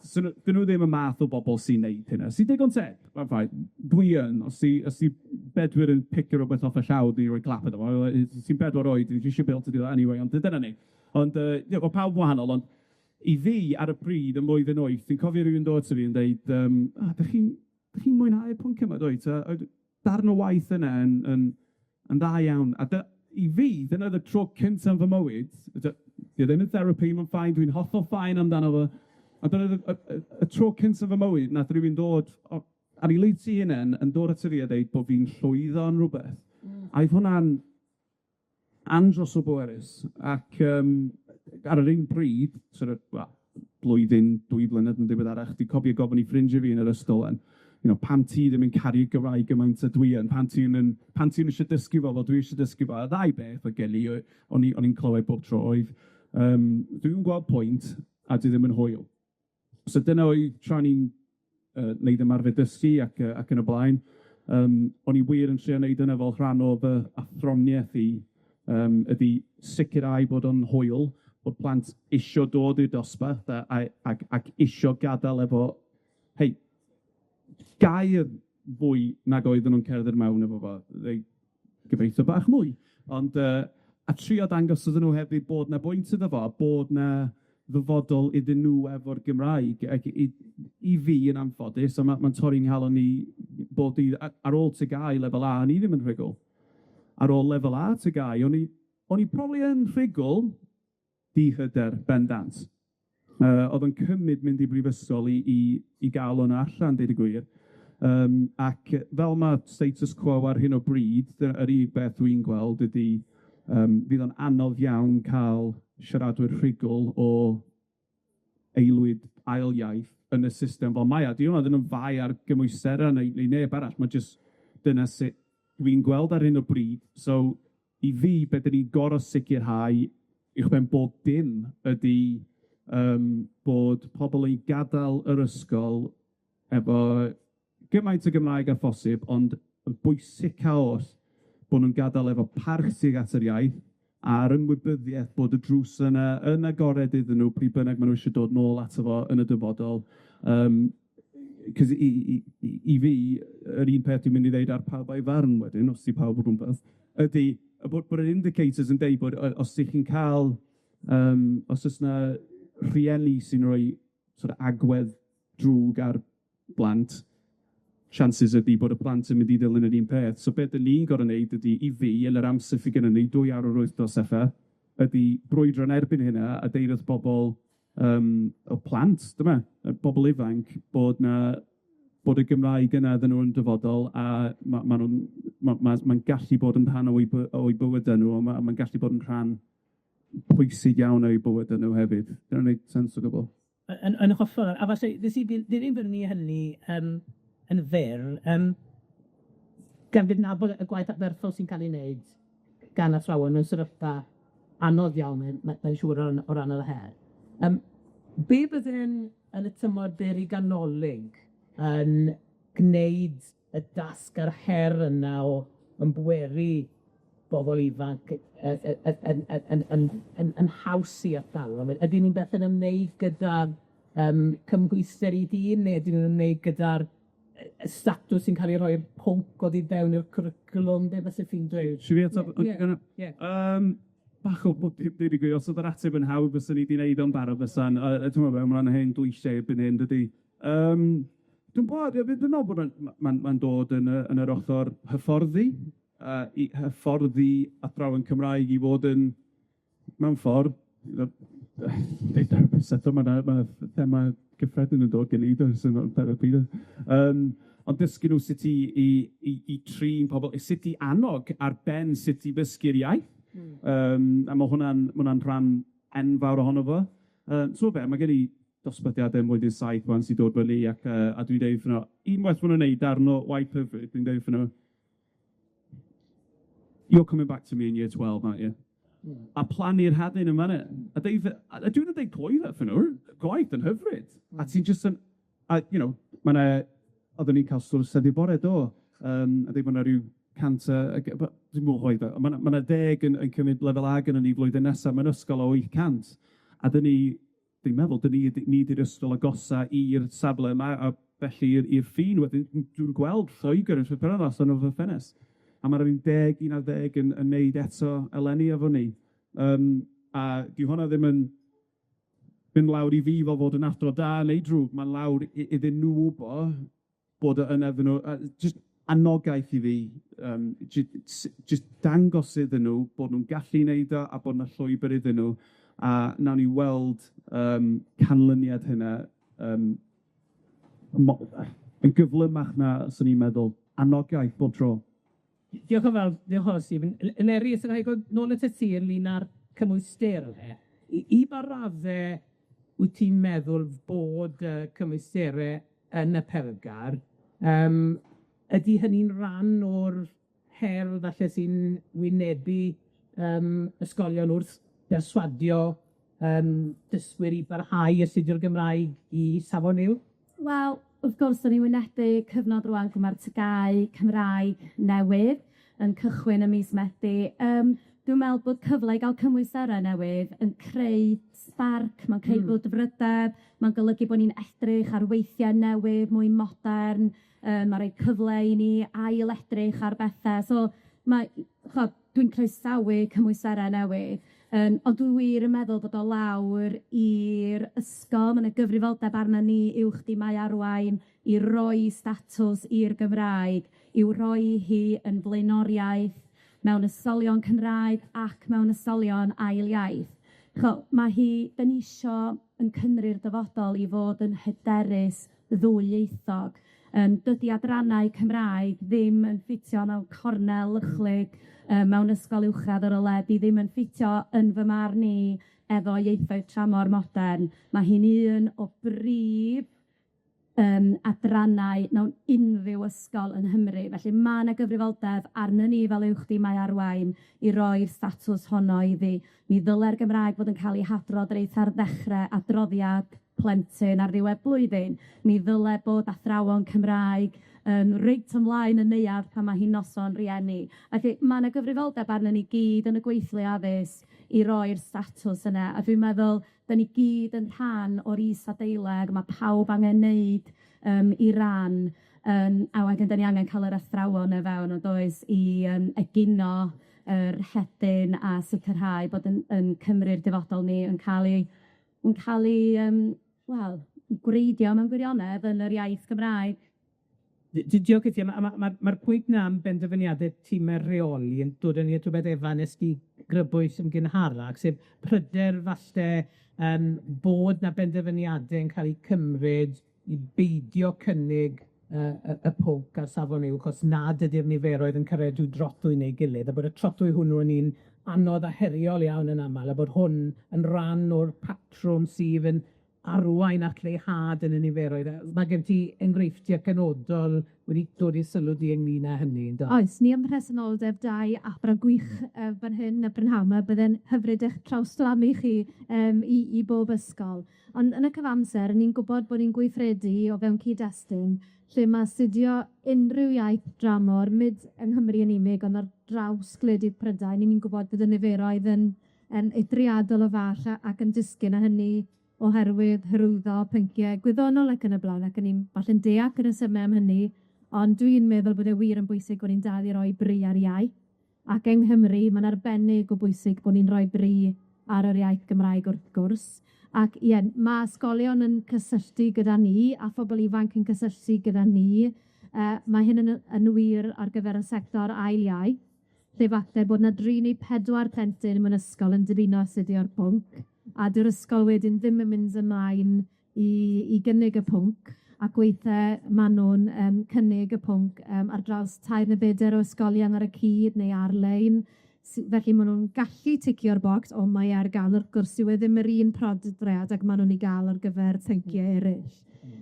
swn nhw, 'dyn nhw ddim y math o bobl sy'n neud hynna, sy'n digon teg, mae'n fine, dwi yn, os ti bedwyr yn picio rwbeth off y llaw, dwi'n rhoi clap iddo fo, ti'n bedwar oed, you should be able to do that anyway, ond dyna ni. Ond ie, ma' pawb yn wahanol, ond i fi, ar y pryd, yn mlwyddyn wyth, dwi'n cofio rywun dod ato fi yn deud, o, 'dach chi'n mwynhau'r pwnc yma, dwyt? A darn o waith yna yn dda iawn. A i fi, dyna oedd y tro cynta yn fy mywyd, 'di o ddim yn therapi, mae'n fine, dwi'n hollol fine amdano fo, ond dyna oedd y tro cynta yn fy mywyd nath rywun dod ar ei liwt ei hunan yn dod ato fi a deud bod fi'n llwyddo yn rwbeth. A oedd hwnna'n andros o bwerus, ac ar yr un pryd, sort of, well, blwyddyn, 2 blynedd yn ddiweddarach, dwi'n cofio gofyn i ffrindiau fi yn yr ysgol, and, pam ti ddim yn caru Gymraeg gymaint â dwi yn, pam ti'm isie dysgu fo fel dwi isie dysgu fo, a ddau beth oedd gen i, o'n i'n clywed bob tro oedd, dwi'm yn gweld pwynt, a dwi ddim yn hwyl. So dyna oedd, tra o'n i'n neud ymarfer dysgu ac yn y blaen, o'n i wir yn trio neud hynna fel rhan o fy athroniaeth i, ydi sicrhau bod o'n hwyl, bod plant isio dod i'r dosbarth ac isio gadael efo, hei, gair fwy nag oedden nhw'n cerdded mewn efo fo, gobeithio bach mwy, ond a trio dangos iddyn nhw hefyd bod 'na bwynt iddo fo, a bod 'na ddyfodol iddyn nhw efo'r Gymraeg, ac i fi yn anffodus, a ma'n torri'n nghalon i bob dydd, ar ôl TGAU lefel A, o'n i ddim yn rhugl. Ar ôl lefel A TGAU, o'n i probably yn rhugl, dihyder bendant. Oedd yn cymryd mynd i brifysgol i gael hwnna allan, deud y gwir. Ac fel ma' status quo ar hyn o bryd, yr unig beth dwi'n gweld ydy, fydd o'n anodd iawn cael siaradwyr rhugl o aelwyd ail iaith yn y system fel mae o. 'Di hwnna ddim yn fai ar gymwystera neu neu neb arall, ma' jyst dyna sut dwi'n gweld ar hyn o bryd. So i fi, be' 'dan ni'n gor'o' sicirhau uwchben bob dim ydi yym bod pobol yn gadal yr ysgol efo gymaint o Gymraeg â phosib, ond yn bwysica oll, bo' nw'n gadal efo parch tuag at yr iaith, a'r ymwybyddiaeth bod y drws yna yn agored iddyn nw pryd bynnag ma' nw isie dod nôl ato fo yn y dyfodol. Yym 'cos i i i i fi, yr un peth dwi'n mynd i ddeud ar pawb a'i farn wedyn, os 'di pawb o gwmpas, ydi y bod bod yr indicators yn deud bod os 'dych chi'n ca'l yym os o's 'na rhieni sy'n rhoi sort of agwedd drwg ar blant, chances ydi bod y plant yn mynd i ddilyn yr un peth. So be' 'dan ni'n gor'o' neud ydi, i fi, yn yr amser sy gynnon ni, 2 awr yr wythnos ella, ydi brwydro yn erbyn hynna a deud wrth bobol yym y plant, dyma, y bobol ifanc, bod 'na bod y Gymraeg yna iddyn nw yn dyfodol, a ma' ma' nw'n ma' ma' ma'n gallu bod yn rhan o'u by- o'u bywyde nw, a ma' ma'n gallu bod yn rhan pwysig iawn o'u bywyde nw hefyd. 'Di wnna'n neud sense o gwbwl? Yn yn hollol, a falle nes i ddilyn fyny hynny yym yn fyr, yym gan gydnabod y gwaith arferthol sy'n ca'l ei wneud gan athrawon mewn sefyllfa anodd iawn, mae'n mae'n siŵr o ran o ran yr her. Yym be' bydde'n yn y tymor byr i ganolig yn gneud y dasg a'r her yna o ymbweru bobol ifanc yn yn yn yn yn haws i ardal? Ydyn ni'n beth yn ymwneud gyda yym cymhwyster i ddyn, neu ydyn nw'n ymwneud gyda'r yy statws sy'n ca'l ei roi i'r pwnc oddi fewn i'r cwricwlwm, be' fyse ti'n dweud? Isio fi atab? Ie. Ie. Yym bach o bob dim deud y gwir, os o'dd yr ateb yn hawdd fyswn i 'di neud o'n barod fysan, yy t'mo' be' ma' 'na hen gliche erbyn hyn dydi? Yym dwi'm gwbod, ie, dwi'n meddwl bod o'n ma'n ma'n dod yn y yn yr ochor hyfforddi, yy i hyfforddi athrawon Cymraeg i fod yn, mewn ffordd, deud therapist eto, ma' 'na ma' 'na thema gyffredin yn dod gen i does efo therapi yym ond dysgu nw sut i i i i trin pobol, sut i annog ar ben sut i ddysgu'r iaith. Yym a ma' hwnna'n ma' wnna'n rhan enfawr ohono fo. Yy so be', ma' gen i dosbarthiade ym mlwyddyn saith ŵan sy'n dod fyny ac yy a dwi'n deud wrthyn nw, unwaith ma' nw'n neud darn o waith hyfryd, dwi'n deud wrthyn nw, You're coming back to me in year 12, aren't you? A plannu'r hadyn yn fan 'na. A deud a a dwi'm yn deud clwydda wrthyn nw, gwaith yn hyfryd. A ti'n jyst yn, a you know, ma' 'na, oedden ni'n ca'l sgwrs heddiw bore do, yym a deud bo' 'na ryw cant a ag yy dwi'm yn gwbo on' ma' 'na ma' 'na ddeg yn yn cymryd lefel A gynnon ni flwyddyn nesa mewn ysgol o 800, a 'dyn ni, dwi'n meddwl, 'dyn ni ni 'di'r ysgol agosa i'r safle yma, a felly i'r i'r ffin wedyn, dwi'n gweld Lloegr yn rhwygo allan o fy ffenest. A ma' 'na ryw deg, 11 yn yn neud eto eleni efo ni. Yym a 'di hwnna ddim yn mynd lawr i fi fel fod yn athro da neu drwg, ma'n lawr iddyn nw wbo bod o yna iddyn nw, a jyst anogaeth i fi, yym jyst dangos iddyn nw bod nw'n gallu neud o, a bod 'na llwybyr iddyn nw, a nawn ni weld yym canlyniad hynna yym yn gyflymach na swn i'n meddwl. Anogaeth bob tro. Diolch yn fawr, diolch yn fawr, Stephen. Eleri, os ynai ddod nôl atat ti ynglyn â'r cymwystere, i ba radde wyt ti'n meddwl bod y cymwystere yn y Pergar, yym ydi hynny'n ran o'r her falle sy'n wynebu yym ysgolion wrth berswadio yym dysgwyr i barhau i astudio'r Gymraeg i safon uwch? Wel, wrth gwrs, 'dan ni'n wynebu cyfnod rŵan lle ma'r TGAU Cymraeg newydd yn cychwyn ym mis Medi. Yym dwi'n me'wl bod cyfle i ga'l cymwysterau newydd yn creu sbarc, ma'n creu brwdfrydedd, ma'n golygu bo' ni'n edrych ar weithiau newydd, mwy modern, yym ma'n roi cyfle i ni ail-edrych ar bethe. So ma' ch'od, dwi'n croesawu cymwysterau newydd, yym ond dwi wir yn meddwl bod o lawr i'r ysgol, ma' 'na gyfrifoldeb arnon ni uwch dimau arwain i roi statws i'r Gymraeg, i'w rhoi hi yn flaenoriaeth mewn ysgolion Cymraeg ac mewn ysgolion ail iaith. Ch'o', ma' hi, 'dan ni isio yn Cymru'r dyfodol i fod yn hyderus ddwyieithog. Yym dydi adrannau Cymraeg ddim yn ffitio mewn cornel lychlyd yym mewn ysgol uwchradd ar y le, di ddim yn ffitio yn fy marn i efo ieithoedd tramor modern. Ma' hi'n un o brif yym adrannau mewn unrhyw ysgol yng Nghymru, felly ma' 'na gyfrifoldeb arnon ni fel uwch dimau arwain i roi'r statws honno iddi. Mi ddyle'r Gymraeg fod yn ca'l 'i hadrodd reit ar ddechre adroddiad plentyn ar ddiwedd blwyddyn. Mi ddyle bod athrawon Cymraeg yn reit ymlaen y neuadd pan ma' hi'n noson rieni. Felly, ma' 'na gyfrifoldeb arnon ni gyd yn y gweithlu addysg i roi'r statws yna, a dwi'n meddwl 'dan ni gyd yn rhan o'r isadeiledd, ma' pawb angen neud yym 'i ran yym a wedyn 'dan ni angen ca'l yr athrawon i fewn yn does i yym egino yr hedyn a sicrhau bod 'yn 'yn Cymru'r dyfodol ni yn ca'l 'i yn ca'l 'i yym wel, gwreiddio mewn gwirionedd yn yr iaith Gymraeg. Diolch i ti. A ma' ma' ma'r ma'r pwynt 'na am benderfyniade time rheoli yn dod â ni at rwbeth Efan nes di grybwyll yn gynharach, sef pryder falle yym bod 'na benderfyniade yn ca'l 'u cymryd i beidio cynnig yy y y pwnc ar safon uwch os nad ydi'r niferoedd yn cyrraedd ryw drothwy neu gilydd, a bod y trothwy hwnnw yn un anodd a heriol iawn yn amal, a bod hwn yn ran o'r patrwm sydd yn arwain at leihad yn y niferoedd. Ma' gen ti enghreifftie penodol wedi dod i sylw di ynglyn â hynny, yndo? Oes, ni ym mhresenoldeb dau athro gwych yy fan hyn y prynhawn 'ma, bydde'n hyfryd eich trawsblannu chi yym i i bob ysgol. Ond yn y cyfamser, ni'n gwbod bod ni'n gweithredu o fewn cyd-destun lle ma' astudio unrhyw iaith dramor, nid yng Nghymru yn unig, ond ar draws gwledydd Prydain, 'yn ni'n gwbod bod y niferoedd yn yn eithriadol o fach a ac yn disgyn, a hynny oherwydd hyrwyddo pyncie gwyddonol ac yn y blaen, ac o'n i'n falle'n deall y resyme am hynny, ond dwi'n meddwl bod e wir yn bwysig bod ni'n dal i roi bri ar iaith, ac yng Nghymru, ma'n arbennig o bwysig bod ni'n rhoi bri ar yr iaith Gymraeg wrth gwrs, ac ie, ma' ysgolion yn cysylltu gyda ni, a phobol ifanc yn cysylltu gyda ni, yy ma' hyn yn yn wir ar gyfer y sector ail iaith, lle falle bod 'na dri neu pedwar plentyn mewn ysgol yn dymuno astudio'r pwnc, a dyw'r ysgol wedyn ddim yn mynd ymlaen i i gynnig y pwnc, ac weithe ma' nw'n yym cynnig y pwnc yym ar draws tair ne' beder o ysgolion ar y cyd neu ar-lein felly ma' nw'n gallu ticio'r bocs, o mae ar ga'l wrth gwrs dyw e ddim yr un prodread ag ma' nw'n 'i ga'l ar gyfer pyncia eryll.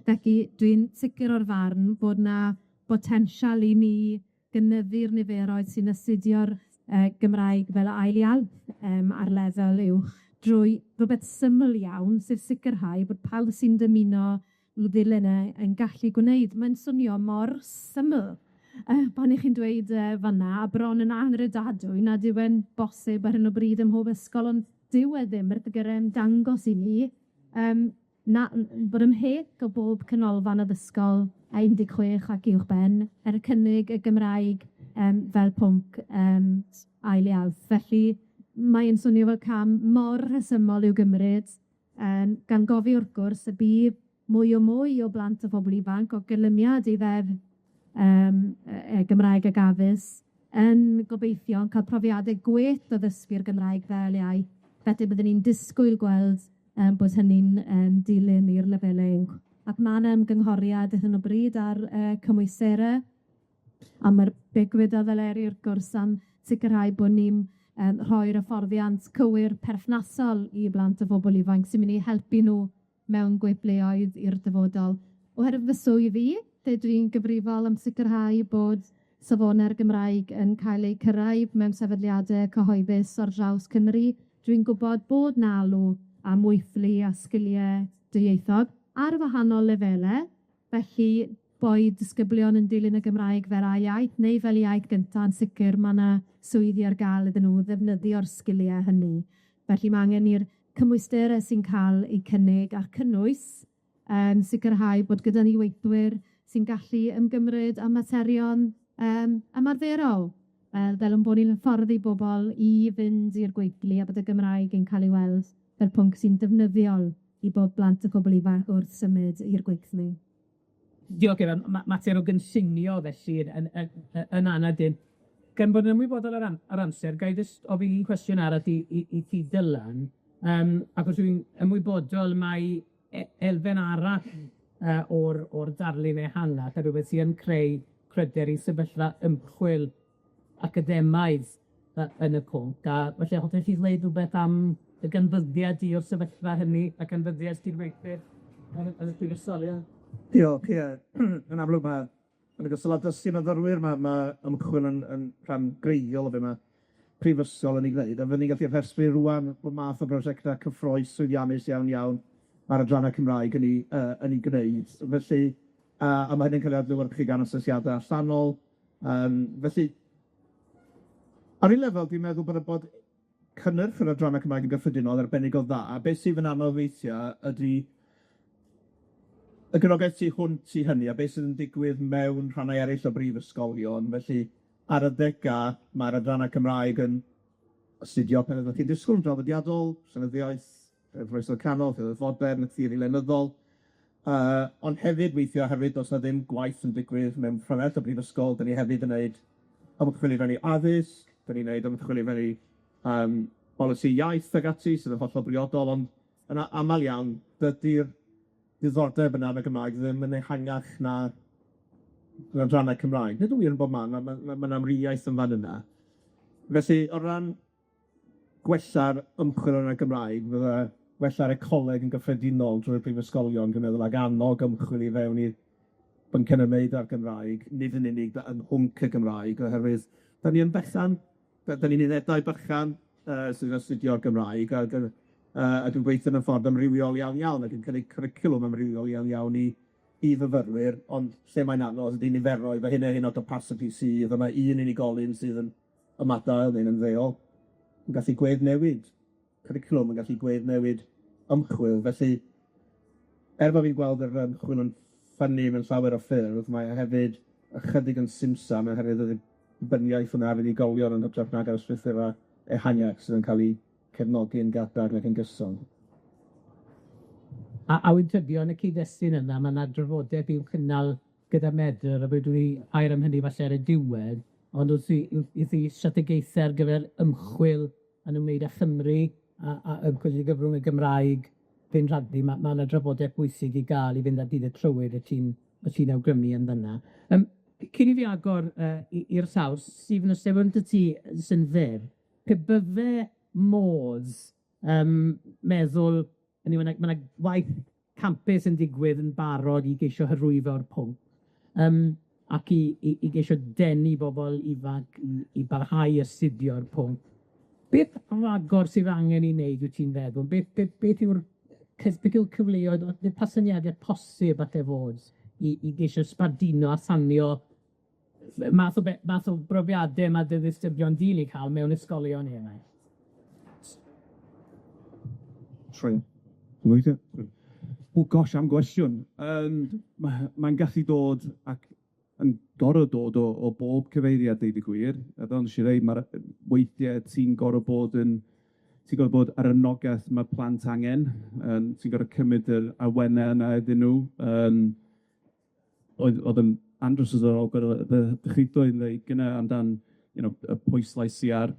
Felly dwi'n sicir o'r farn bod 'na botensial i ni gynyddu'r niferoedd sy'n astudio'r yy Gymraeg fel ail iaith yym ar lefel uwch drwy rwbeth syml iawn, sef sicirhau bod pawb sy'n dymuno i ddilyn e yn gallu gwneud. Mae'n swnio mor syml yy pan 'ych chi'n dweud e fan 'na, a bron yn anghredadwy nad yw e'n bosib ar hyn o bryd ym mhob ysgol, ond dyw e ddim, ma'r ffigyre'n dangos i ni yym na bod ymhell o bob canolfan addysgol a 16 ac uwchben er y cynnig y Gymraeg yym fel pwnc yym ail iaith. Felly mae'n swnio fel cam mor rhesymol i'w gymryd, yym gan gofio wrth gwrs y bydd mwy o mwy o blant a phobol ifanc o gylymiad i ddeddf yym yy Gymraeg ag addysg yn gobeithio yn ca'l profiade gwell o ddysgu'r Gymraeg fel iaith, felly byddwn ni'n disgwyl gweld yym bod hynny'n yym dilyn i'r lefele uwch. Ac ma' 'na ymgynghoriad ar hyn o bryd ar yy cymwystere, a ma'r be' gwedodd Eleri wrth gwrs am sicrhau bo' ni'n yym rhoi'r hyfforddiant cywir perthnasol i blant a phobol ifanc sy'n mynd i helpu nhw mewn gweithleoedd i'r dyfodol. Oherwydd fy swydd i, lle dwi'n gyfrifol am sicrhau bod safone'r Gymraeg yn cael eu cyrraedd mewn sefydliade cyhoeddus ar draws Cymru, dwi'n gwbod bod 'na alw am weithlu a sgilie dwyieithog ar wahanol lefele, felly boed disgyblion yn dilyn y Gymraeg fel ail iaith neu fel iaith gynta, yn sicir ma' 'na swyddi ar ga'l iddyn nhw ddefnyddio'r sgilie hynny. Felly ma' angen i'r cymwystere sy'n ca'l eu cynnig a'r cynnwys yym sicrhau bod gyda ni weithwyr sy'n gallu ymgymryd â materion yym ymarferol, yy fel 'yn bod ni'n hyfforddi bobol i fynd i'r gweithlu a bod y Gymraeg yn cael ei weld fel pwnc sy'n defnyddiol i bob blant a phobol ifanc wrth symud i'r gweithlu. Diolch Efa. Mater o gynllunio felly yn yn yn yn anad dim. Gan bod yn ymwybodol o'r am- o'r amser, gai jyst ofyn un cwestiwn arall i i i ti Dylan, yym achos dwi'n ymwybodol mai elfen arall yy o'r o'r darlun ehangach a rwbeth sy yn creu pryder i sefyllfa ymchwil academaidd yy yn y pwnc, a felly hoffech chi ddweud rwbeth am dy ganfyddiad di o'r sefyllfa hynny a canfyddiad cydweithwyr yn y prifysgol, ia? Diolch, ie. Yn amlwg ma' yn ogystal â dysgu myfyrwyr, ma' ma' ymchwil yn rhan greiddiol o be' ma' prifysgol yn 'i gwneud, a fyddwn ni'n gallu rhestru rŵan bob math o brosiecta cyffrous, llwyddiannus iawn iawn ma'r adranna Cymraeg yn 'i gwneud. Felly, a ma' hynny'n ca'l 'i adlewyrchu gan asesiada allanol, felly ar un lefel, dwi'n meddwl bod cynnyrch yr adranna Cymraeg yn gyffredinol arbennig o dda, a beth sydd yn anodd weithia' ydi y gefnogaeth tu hwnt i hynny, a beth sydd yn digwydd mewn rhannau eraill o brifysgolion, felly ar adega ma'r adranna Cymraeg yn astudio pethe fel chi'n disgwl yn draddodiadol, llenyddiaeth, Oesoedd Canol, llenyddiaeth fodern, theori lenyddol, ond hefyd weithia' oherwydd do's 'na ddim gwaith yn digwydd mewn rhannau eraill o brifysgol, 'dan ni hefyd yn neud ymchwil i fewn i addysg, 'dan ni'n neud ymchwil i fewn i bolisi iaith ag ati, sydd yn hollol briodol, ond yn amal iawn, dydi'r diddordeb yna yn y Gymraeg ddim yn ehangach na yr adrannau Cymraeg. Nid yn wir yn bob man, ma' 'na amrywiaeth yn fan yna. Felly, o ran gwella'r ymchwil yn y Gymraeg, fydda gwella'r ecoleg yn gyffredinol drwy'r prifysgolion, dwi'n meddwl, ag annog ymchwil i fewn i'r bynciau'n ymwneud â'r Gymraeg, nid yn unig yn mhwnc y Gymraeg, oherwydd 'dan ni yn bechan, 'dan ni'n unedau bychan sydd yn astudio'r Gymraeg, ag yn a dwi'n gweithio mewn ffordd amrywiol iawn iawn, ac yn cynnig cwricwlwm amrywiol iawn iawn i fyfyrwyr, ond lle mae'n anodd ydi niferoedd, a hyn a hyn o capasiti sydd, a ma' un unigolyn sydd yn ymadael neu'n ymddeol yn gallu gweddnewid cwricwlwm, yn gallu gweddnewid ymchwil, felly er bo' fi'n gweld yr ymchwil yn ffynnu mewn llawer o ffyrdd, mae o hefyd ychydig yn simsan oherwydd y ddibyniaeth yna ar unigolion yn hytrach nag ar y strwythura ehangach sydd yn ca'l 'u cefnogi yn gadarn ac yn gyson. A wy'n tybio yn y cyd-destun yna, ma' 'na drafodaeth i'w cynnal gyda Medr, a fe dwi air am hynny falle ar y diwedd, ond wrth i wrth i strategaethe ar gyfer ymchwil yn ymwneud â Chymru a ymchwil i gyfrwng y Gymraeg fynd rhagddi, ma' 'na drafodaeth bwysig i ga'l i fynd ar hyd y trywydd y ti'n awgrymu yn fynna. Cyn i fi agor i'r sawl, Stephen, os 'di 'da ti sy'n fyr, pe bydde modd meddwl, hynny yw, ma' 'na waith campus yn digwydd yn barod i geisio hyrwyddo'r pwnc, ac i geisio denu bobol ifanc i barhau i astudio'r pwnc. Beth ragor sydd angen 'i wneud, wyt ti'n feddwl? Beth yw'r beth yw'r cyfleoedd, pa syniade posib alle fod i geisio sbarduno a thanio math o brofiade ma' dy ddisgyblion di'n eu ca'l mewn ysgolion eraill? Trwy. Weithio. O gosh, am gwestiwn. Mae'n gallu dod ac yn gor'o' dod o bob cyfeiriad, deud y gwir. A fel wnes i ddeud, ma'r weithie ti'n gor'o' bod yn ti'n gor'o' bod yr anogeth ma' plant angen, ti'n gor'o' cymryd yr awene yna iddyn nw. Oedd yn andros o ddiddorol gweld y chwithau yn dweud gynna amdan, y pwyslais sy ar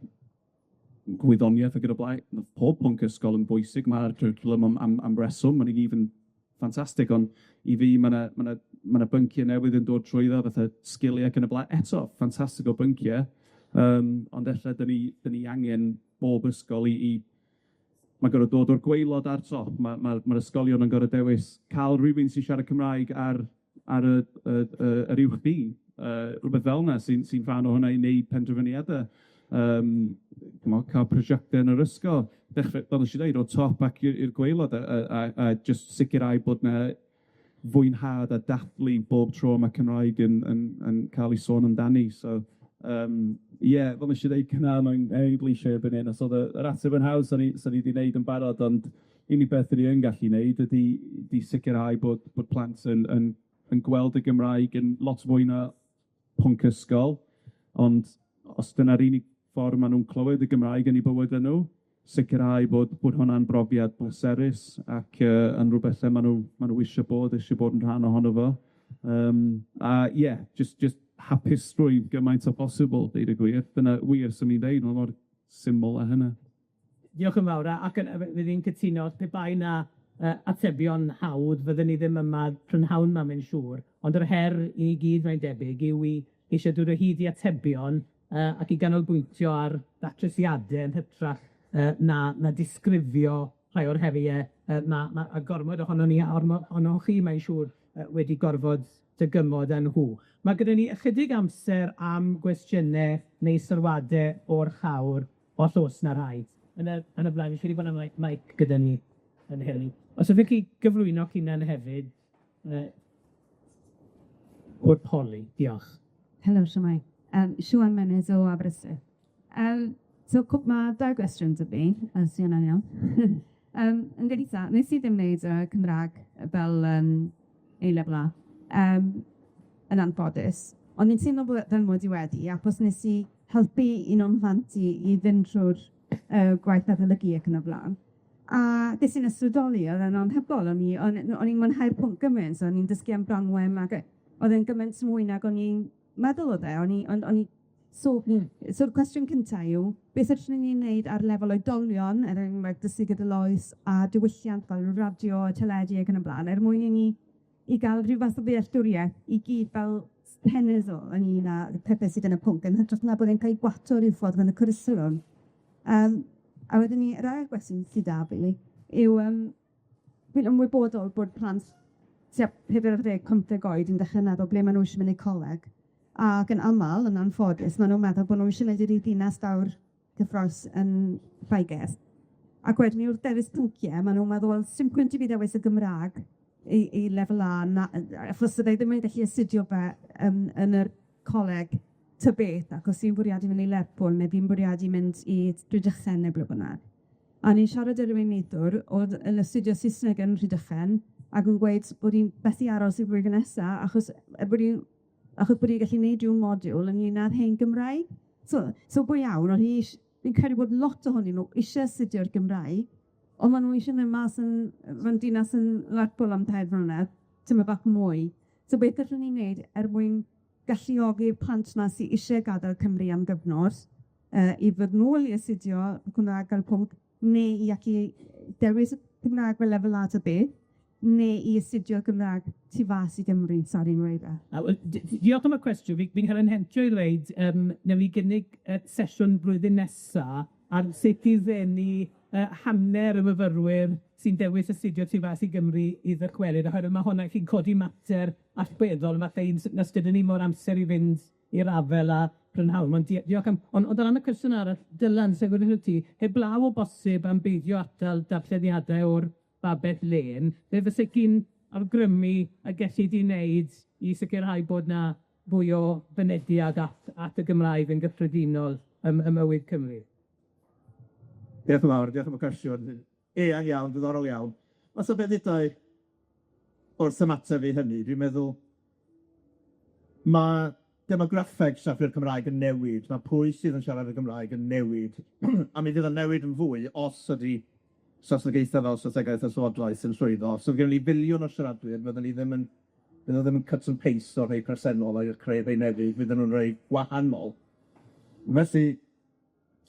gwyddoniaeth ac yn y blaen. Ma' pob pwnc ysgol yn bwysig, ma'r cwricwlwm am reswm, ma' nw gyd yn ffantastig, ond i fi ma' 'na ma' 'na ma' 'na byncie newydd yn dod trwyddo fatha sgilie ac yn y blaen, eto, ffantastig o byncie, ond ella 'dan ni angen bob ysgol i ma' gor'o' dod o'r gwaelod a'r top, ma' ma' ma'r ysgolion yn gor'o' dewis ca'l rywun sy'n siarad Cymraeg ar yr uwch dîm, rwbeth fel 'na sy'n rhan o hwnna i wneud penderfyniade. Ch'mo', ca'l prosiecte yn yr ysgol, dechre, fel wnes i ddeud, o'r top ac i'r gwaelod a jyst sicirau bod 'na fwynhad a dathlu bob tro ma' Cymraeg yn ca'l 'i sôn amdani. So ie, fel wnes i ddeud cynna, mae'n eglwysi erbyn hyn, os o'dd yr ateb yn haws, sa'n i 'di wneud yn barod, ond unig beth 'dan ni yn gallu wneud ydi 'di sicirhau bod plant yn gweld y Gymraeg yn lot fwy na pwnc ysgol, ond os dyna'r unig ffordd ma' nw'n clywed y Gymraeg yn 'u bywyde nw, sicirhau bod hwnna'n brofiad pleserus ac yn rwbeth lle ma' nw isio bod, isio bod yn rhan ohono fo. A ie, jyst hapusrwydd gymaint â bosibl, deud y gwir. Dyna wir swn i'n deud, ma' mor syml â hynna. Diolch yn fawr, ac yn fydd i'n cytuno, pe bai 'na atebion hawdd, fydden ni ddim yma prynhawn 'ma, mae'n siŵr, ond yr her i ni gyd, mae'n debyg, yw i geisio dod o hyd i atebion ac i ganolbwyntio ar ddatrysiade yn hytrach yy na na disgrifio rhai o'r herie yy ma' ma' a gormod ohonon ni a ormo- ohonoch chi, mae'n siŵr, yy wedi gorfod dygymod â nhw. Ma' gyda ni ychydig amser am gwestiyne neu sylwade o'r llawr, os o's 'na rhai. Yn y yn y blaen, fi'n credu bo' 'na meic meic gyda ni yn hyn. Os hoffech chi gyflwyno'ch hunan hefyd, yy wrth holi, diolch. Helo, shwmae? Yym Siwan Mynydd o Aberystwyth. Yym so cwp- ma' dau gwestiwn 'da fi, os 'di hwnna'n iawn. Yym yn gynta, nes i ddim wneud yy Cymra'g fel yym A Lefel A yym yn anffodus, ond i'n teimlo bo- fel mod i wedi, achos nes i helpu un o'm mhlant i i fynd trw'r yy gwaith adolygu ac yn y bla'n. A ges i'n ysbrydoli, o'dd e'n anhygoel, o'n i o'n o'n i'n mwynhau'r pwnc gymaint, o'n i'n dysgu am Branwen ag yy o'dd e'n gymaint mwy nag o'n i'n meddwl o'dd e, o'n i o'n o'n i so so'r cwestiwn cynta yw, beth allwn ni wneud ar lefel oedolion, er enghraifft dysgu gydol oes a diwylliant fel radio, teledu ac yn y bla'n, er mwyn i ni i ga'l rhyw fath o ddealltwriaeth i gyd fel cenedl ynglyn â pethe sydd yn y pwnc, yn hytrach na bod e'n ca'l 'i gwato ryw ffordd yn y cwricwlwm. Yym a wedyn 'ny yr ail gwestiwn sy 'da fi yw yym fi'n ymwybodol bod plant tua pedwar ar ddeg, pymtheg oed yn dechre meddwl ble ma' nw isie mynd i coleg, ac yn amal, yn anffodus, ma' nw'n meddwl bo' nw isie mynd i'r un ddinas fawr cyffrous yn Lloeger. Ac wedyn 'ny wrth dewis pwncie, ma' nw'n meddwl, wel, sim pwynt i fi ddewis y Gymra'g i i lefel A na yy achos fyddai ddim yn gallu astudio fe yn yn yr coleg ta beth, achos fi'n bwriadu mynd i Lerpwl ne' fi'n bwriadu mynd i Rhydychen ne' ble bynnag. A o'n i'n siarad â rywun neithiwr o'dd yn astudio Sysneg yn Rhydychen ac yn gweud bod 'i'n methu aros i'r blwyddyn nesa achos yy bod 'i'n achos bod 'i'n gallu neud ryw modiwl ynglyn â'r hen Gymraeg. So so go iawn, o'dd hi ish- fi'n credu bod lot ohonyn nw isie astudio'r Gymraeg, on' ma' nw isie mynd mas yn yy mewn dinas yn Lerpwl am tair mlynedd, tymed bach mwy. So beth gallwn ni wneud er mwyn galluogi'r plant 'na sy isie gadael Cymru am gyfnod yy i ddod nôl i astudio Cymra'g fel pwnc, neu i allu dewis y Cymra'g fel lefel A ta beth, neu i astudio Gymra'g tu fas i Gymru, sori weud e. A wel, diolch am y cwestiwn. Fi fi'n cael 'yn hentio i ddweud yym newn ni gynnig sesiwn blwyddyn nesa ar sut i ddenu hanner y myfyrwyr sy'n dewis astudio tu fas i Gymru i ddychwelyd, oherwydd ma' hwnna chi'n codi mater allweddol, falle un s- nas gyda ni mo'r amser i fynd i'r afel â prynhawn. Ond diolch am... Ond ond o ran y cwestiwn arall, Dylan, sef gwirionedd ti, heblaw o bosib am beidio atal darllediadau o'r babell lên, be fyse ti'n awgrymu y gellid 'i wneud i sicirhau bod 'na fwy o fynediad at at y Gymraeg yn gyffredinol ym ym mywyd Cymru? Diolch yn fawr, diolch am y cwestiwn. Eang iawn, diddorol iawn. Fath o beth ddedai wrth ymateb i hynny, dwi'n meddwl ma' demograffeg siaradwyr Cymraeg yn newid, ma' pwy sydd yn siarad y Gymraeg yn newid, a mi fydd o'n newid yn fwy os ydi strategaethe fel strategaeth y Llywodraeth yn llwyddo. So gynnon ni filiwn o siaradwyr, fyddwn ni ddim yn fydden nw ddim yn cut and paste o'r rhei presennol a'r creu rhei newydd, fydden nw'n rhei gwahanol. Felly,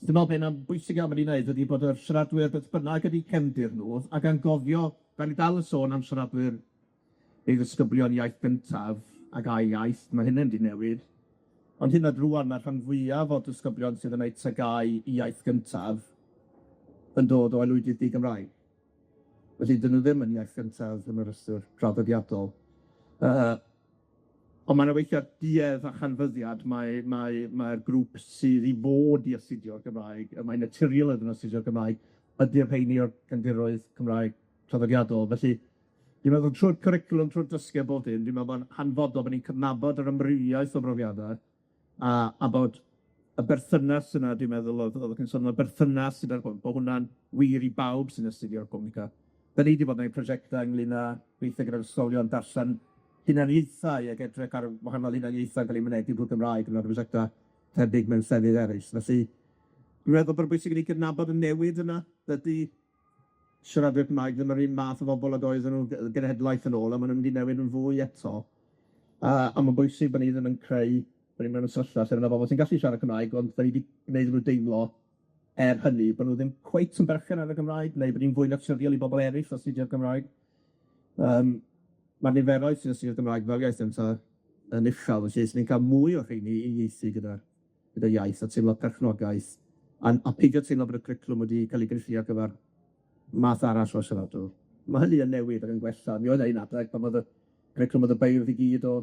dwi'n me'wl be' ma'n bwysig iawn bod ni'n neud ydi bod yr siaradwyr beth bynnag ydi cefndir nw, ac angofio, 'dan ni dal yn sôn am siaradwyr ei ddisgyblion iaith gyntaf ag ail iaith, ma' hynny'n 'di newid, ond hyd yn oed rŵan ma'r rhan fwyaf o disgyblion sydd yn neud Ty Gau i iaith gyntaf yn dod o aelwydydd di-Gymraeg. Felly, 'dyn nw ddim yn iaith gyntaf yn yr ystyr draddodiadol. Ond ma' 'na weithia' duedd a chanfyddiad mae mae mae'r grŵp sydd i fod i astudio'r Gymraeg, y mae'n naturiol iddyn nw astudio'r Gymraeg, ydi'r rheini o'r cefndiroedd Cymraeg traddodiadol. Felly, dwi'n meddwl trw'r cwricwlwm, trw'r dysgu a bob dim, dwi'n meddwl bo'n hanfodol bo' ni'n cydnabod yr amrywiaeth o brofiada, a a bod y berthynas yna, dwi'n meddwl, o'dd oeddech chi'n sôn am y berthynas sydd ar hwn, bo' hwnna'n wir i bawb sy'n astudio'r pwnc a 'dan ni 'di bod yn neud prosiecta ynglyn â gweithio gyda'r ysgolion, darllen hunaniaethau ag edrych ar wahanol hunaniaethau yn ca'l eu mynegi drwy'r Gymraeg yn prosiecta tebyg mewn llefydd eryll. Felly, dwi'n meddwl bod yn bwysig i ni gydnabod y newid yna, dydi siaradwyr Cymraeg ddim yr un math o bobol ag oedden nw genhedlaeth yn ôl, a ma' nw'n mynd i newid yn fwy eto. A ma'n bwysig bo' ni ddim yn creu, bo' ni mewn sefyllfa lle ma' 'na bobol sy'n gallu siarad Cymraeg, ond 'dan ni 'di gwneud nhw deimlo er hynny bo' nw ddim cweit yn berchen ar y Gymraeg, neu bod 'i'n fwy naturiol i bobol eryll astudio'r Gymraeg. Ma'r niferoedd sy'n astudio'r Gymraeg fel iaith gynta yn uchel, felly os ni'n ca'l mwy o'r rheini i ieithu gyda gyda iaith a teimlo perchnogaeth, A peidio teimlo bod y cwricwlwm wedi ca'l 'i gynllunio ar gyfar math arall o siaradwr. Ma' hynny yn newid ac yn gwella. Mi oedd 'na un adeg pan o'dd y cwricwlwm o'dd y beirdd i gyd o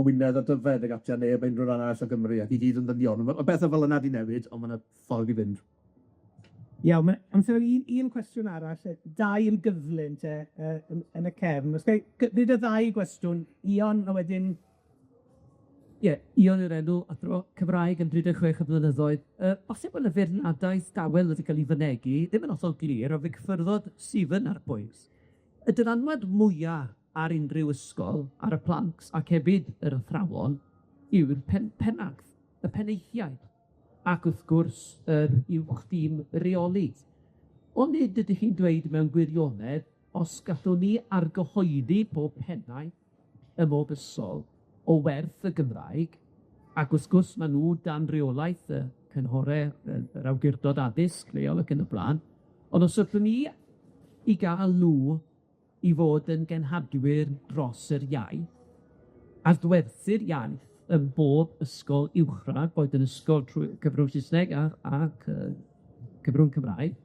Wynedd a Dyfed ag ati a neb unryw ran arall o Gymru ac i gyd yn ddynion. Ma' bethe fel yna 'di newid, on' ma' 'na ffordd i fynd. Iawn, ma' amser i un cwestiwn arall, dau yn gyflym te, yn y cefn. Os gai ddeud y ddau gwestiwn, Ion a wedyn Ie, Ion yw'r enw, athro Cymraeg am 36 o blynyddoedd. Falle bo' 'na feirniadaeth dawel wedi ca'l 'i fynegi, ddim yn hollol glir, ond fe cyffyrddodd Stephen ar bwynt. Y dylanwad mwya ar unrhyw ysgol, ar y plant ac hefyd yr athrawon, yw'r pennaeth, y penaethiaid, ac wrth gwrs yr uwch dîm reoli. Ond nid ydych chi'n dweud mewn gwirionedd, os gallwn ni argyhoeddi pob pennaeth ym mob ysgol o werth y Gymraeg, ac wrth gwrs ma' nw dan reolaeth y cynghore, yr awdurdod addysg leol ac yn y bla'n, ond os ydyn ni i ga'l nw i fod yn genhadwyr dros yr iaith, adwerthu'r iaith ym bob ysgol uwchradd, boed yn ysgol trwy cyfrwng Saesneg a ac cyfrwng Cymraeg,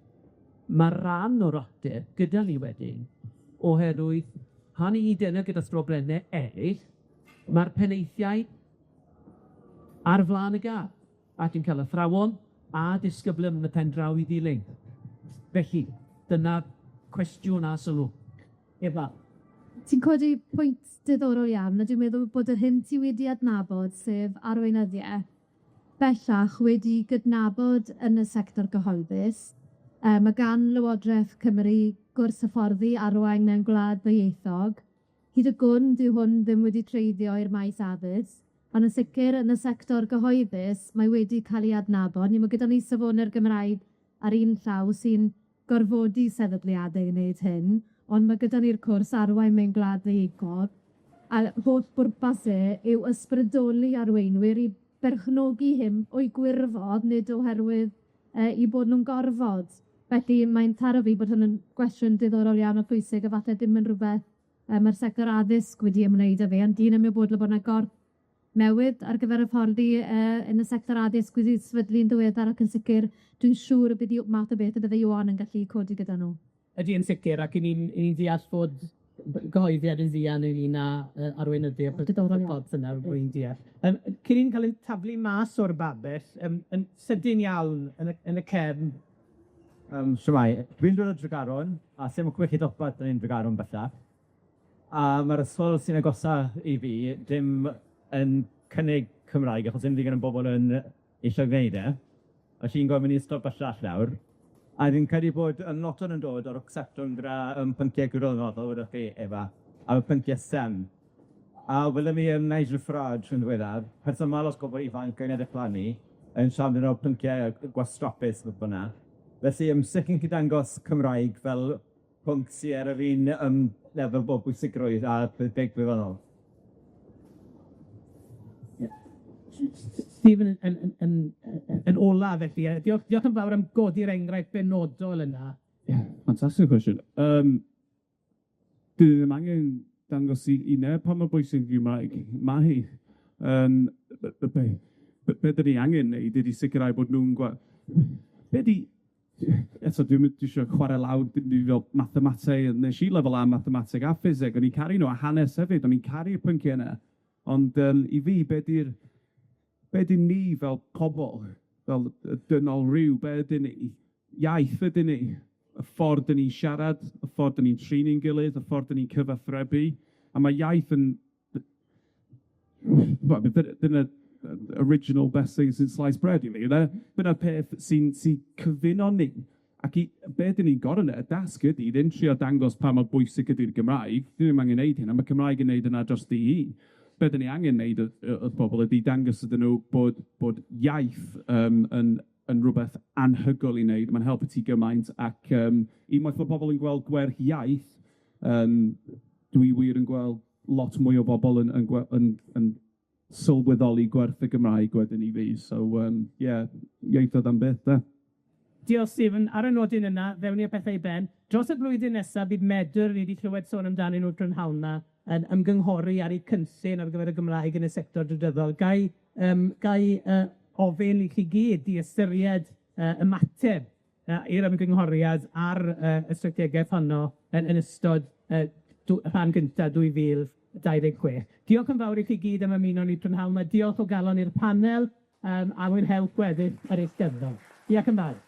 ma' ran o'r ateb gyda ni wedyn, oherwydd pan 'yn ni delio gyda phroblemau eryll, ma'r penaethiaid ar flaen y gad, ac yn ca'l athrawon a disgyblion yn y pen draw i ddilyn. Felly, dyna'r cwestiwn a sylw. Efa. Ti'n codi pwynt diddorol iawn, a dwi'n meddwl bod yr hyn ti wedi adnabod, sef arweinyddiaeth, bellach wedi gydnabod yn y sector gyhoeddus. Ma' gan Lywodreth Cymru gwrs hyfforddi arwain mewn gwlad ddwyieithog. Hyd y gwn, dyw hwn ddim wedi treiddio i'r maes addysg, ond yn sicir yn y sector gyhoeddus, mae wedi cael ei adnabod. Ni, ma' gyda ni Safone'r Gymraeg ar un llaw sy'n gorfodi sefydliadau i wneud hyn, ond ma' gyda ni'r cwrs arwain mewn gwlad ddwyieithog, a holl bwrpas e yw ysbrydoli arweinwyr i berchnogi hyn o'u gwirfodd, nid oherwydd 'u bod nw'n gorfod. Felly, mae'n taro fi bod hwn yn gwestiwn diddorol iawn a pwysig, a falle dim yn rwbeth ma'r sector addysg wedi ymwneud â fe, ond dwi'n ymwybodol bod 'na gorff newydd ar gyfer hyfforddi yn y sector addysg wedi sefydlu'n ddiweddar ac yn sicir dwi'n siŵr y bydd math o beth y bydde Ioan yn gallu codi gyda nhw. Ydy, yn sicir, ac 'yn ni'n 'yn ni'n deall bod gyhoeddiad yn fuan ynglyn â arweinyddiaeth y corff yna, rwy'n deall. Cyn i ni ca'l 'yn taflu mas o'r babell, yn sydyn iawn yn y cefn. Shwmae, dwi'n dod o Dregaron, a sim chweched dosbarth yn Dregaron bellach. A ma'r ysgol sy'n agosa i fi ddim yn cynnig Cymraeg, achos ddim digon o bobol yn eisiau gwneud e. Felly fi'n gorfod mynd i ysgol bellach nawr. A fi'n credu bod yn lot o'n nw'n dod o'r sector gyda pynciau gwyddonol, fel wedoch chi, Efa, a pynciau STEM. A welwn ni yn Nigel Farage yn ddiweddar, person ma' lot o bobol ifanc yn edrych lan i, yn siarad amdano pynciau gwastraffus fel bynnag. Felly, sut chi'n gallu dangos Cymraeg fel pwnc sy ar yr un lefel o bwysigrwydd a gwyddonol? Stephen yn ola felly, diolch diolch yn fawr am godi'r enghraifft benodol yna. Ie, fantastic cwestiwn. Dwi ddim angen dangos i neb pa mor bwysig yw Gymraeg. Ma' hi. Be' 'dan ni angen neud ydi sicrhau bod nw'n be' 'di, eto dwi'm yn dwi isio chware lawr dim byd fel mathemateg, nesh i lefel A mathemateg a ffiseg, o'n i'n caru nw, a hanes hefyd, o'n i'n caru'r pyncie yna. Ond i fi, be' 'di'r be' 'dyn ni fel pobol, fel dynol ryw, be' ydyn ni? Iaith ydyn ni. Y ffordd 'dyn ni'n siarad, y ffordd 'dyn ni'n trin ein gilydd, y ffordd 'dyn ni'n cyfathrebu, a ma' iaith yn dyna original best thing since sliced bread i fi, ynde? Dyna'r peth sy'n sy cyfuno ni. Ac i be' 'dyn ni'n gor'o' ne' y dasg ydi ddim trio dangos pa mor bwysig ydi'r Gymraeg, dwi ddim angen neud hynna, ma' Cymraeg yn neud hynna drosti 'i hun. Be' 'dyn ni angen neud wrth bobol ydi dangos iddyn nw bod iaith yn rwbeth anhygoel i wneud, ma'n helpu ti gymaint, ac unwaith ma' pobol yn gweld gwerth iaith, dwi wir yn gweld lot mwy o bobol yn sylweddoli gwerth y Gymraeg wedyn i fi. So ie, ieithoedd am byth, de. Diolch, Stephen. Ar y nodyn yna, fewn ni â pethau i ben. Dros y blwyddyn nesa, bydd Medr, ni wedi clywed sôn amdanyn nhw prynhawn 'ma, yn ymgynghori ar eu cynllun ar gyfer y Gymraeg yn y sector drydyddol. Gai ofyn i chi gyd i ystyried yy ymateb yy i'r ymgynghoriad ar yy y strategaeth honno yn yn ystod yy dw- rhan gynta 2026. Diolch yn fawr i chi gyd am ymuno ni prynhawn 'ma, diolch o galon i'r panel yym a mwynhewch gweddill yr Eisteddfod. Diolch yn fawr.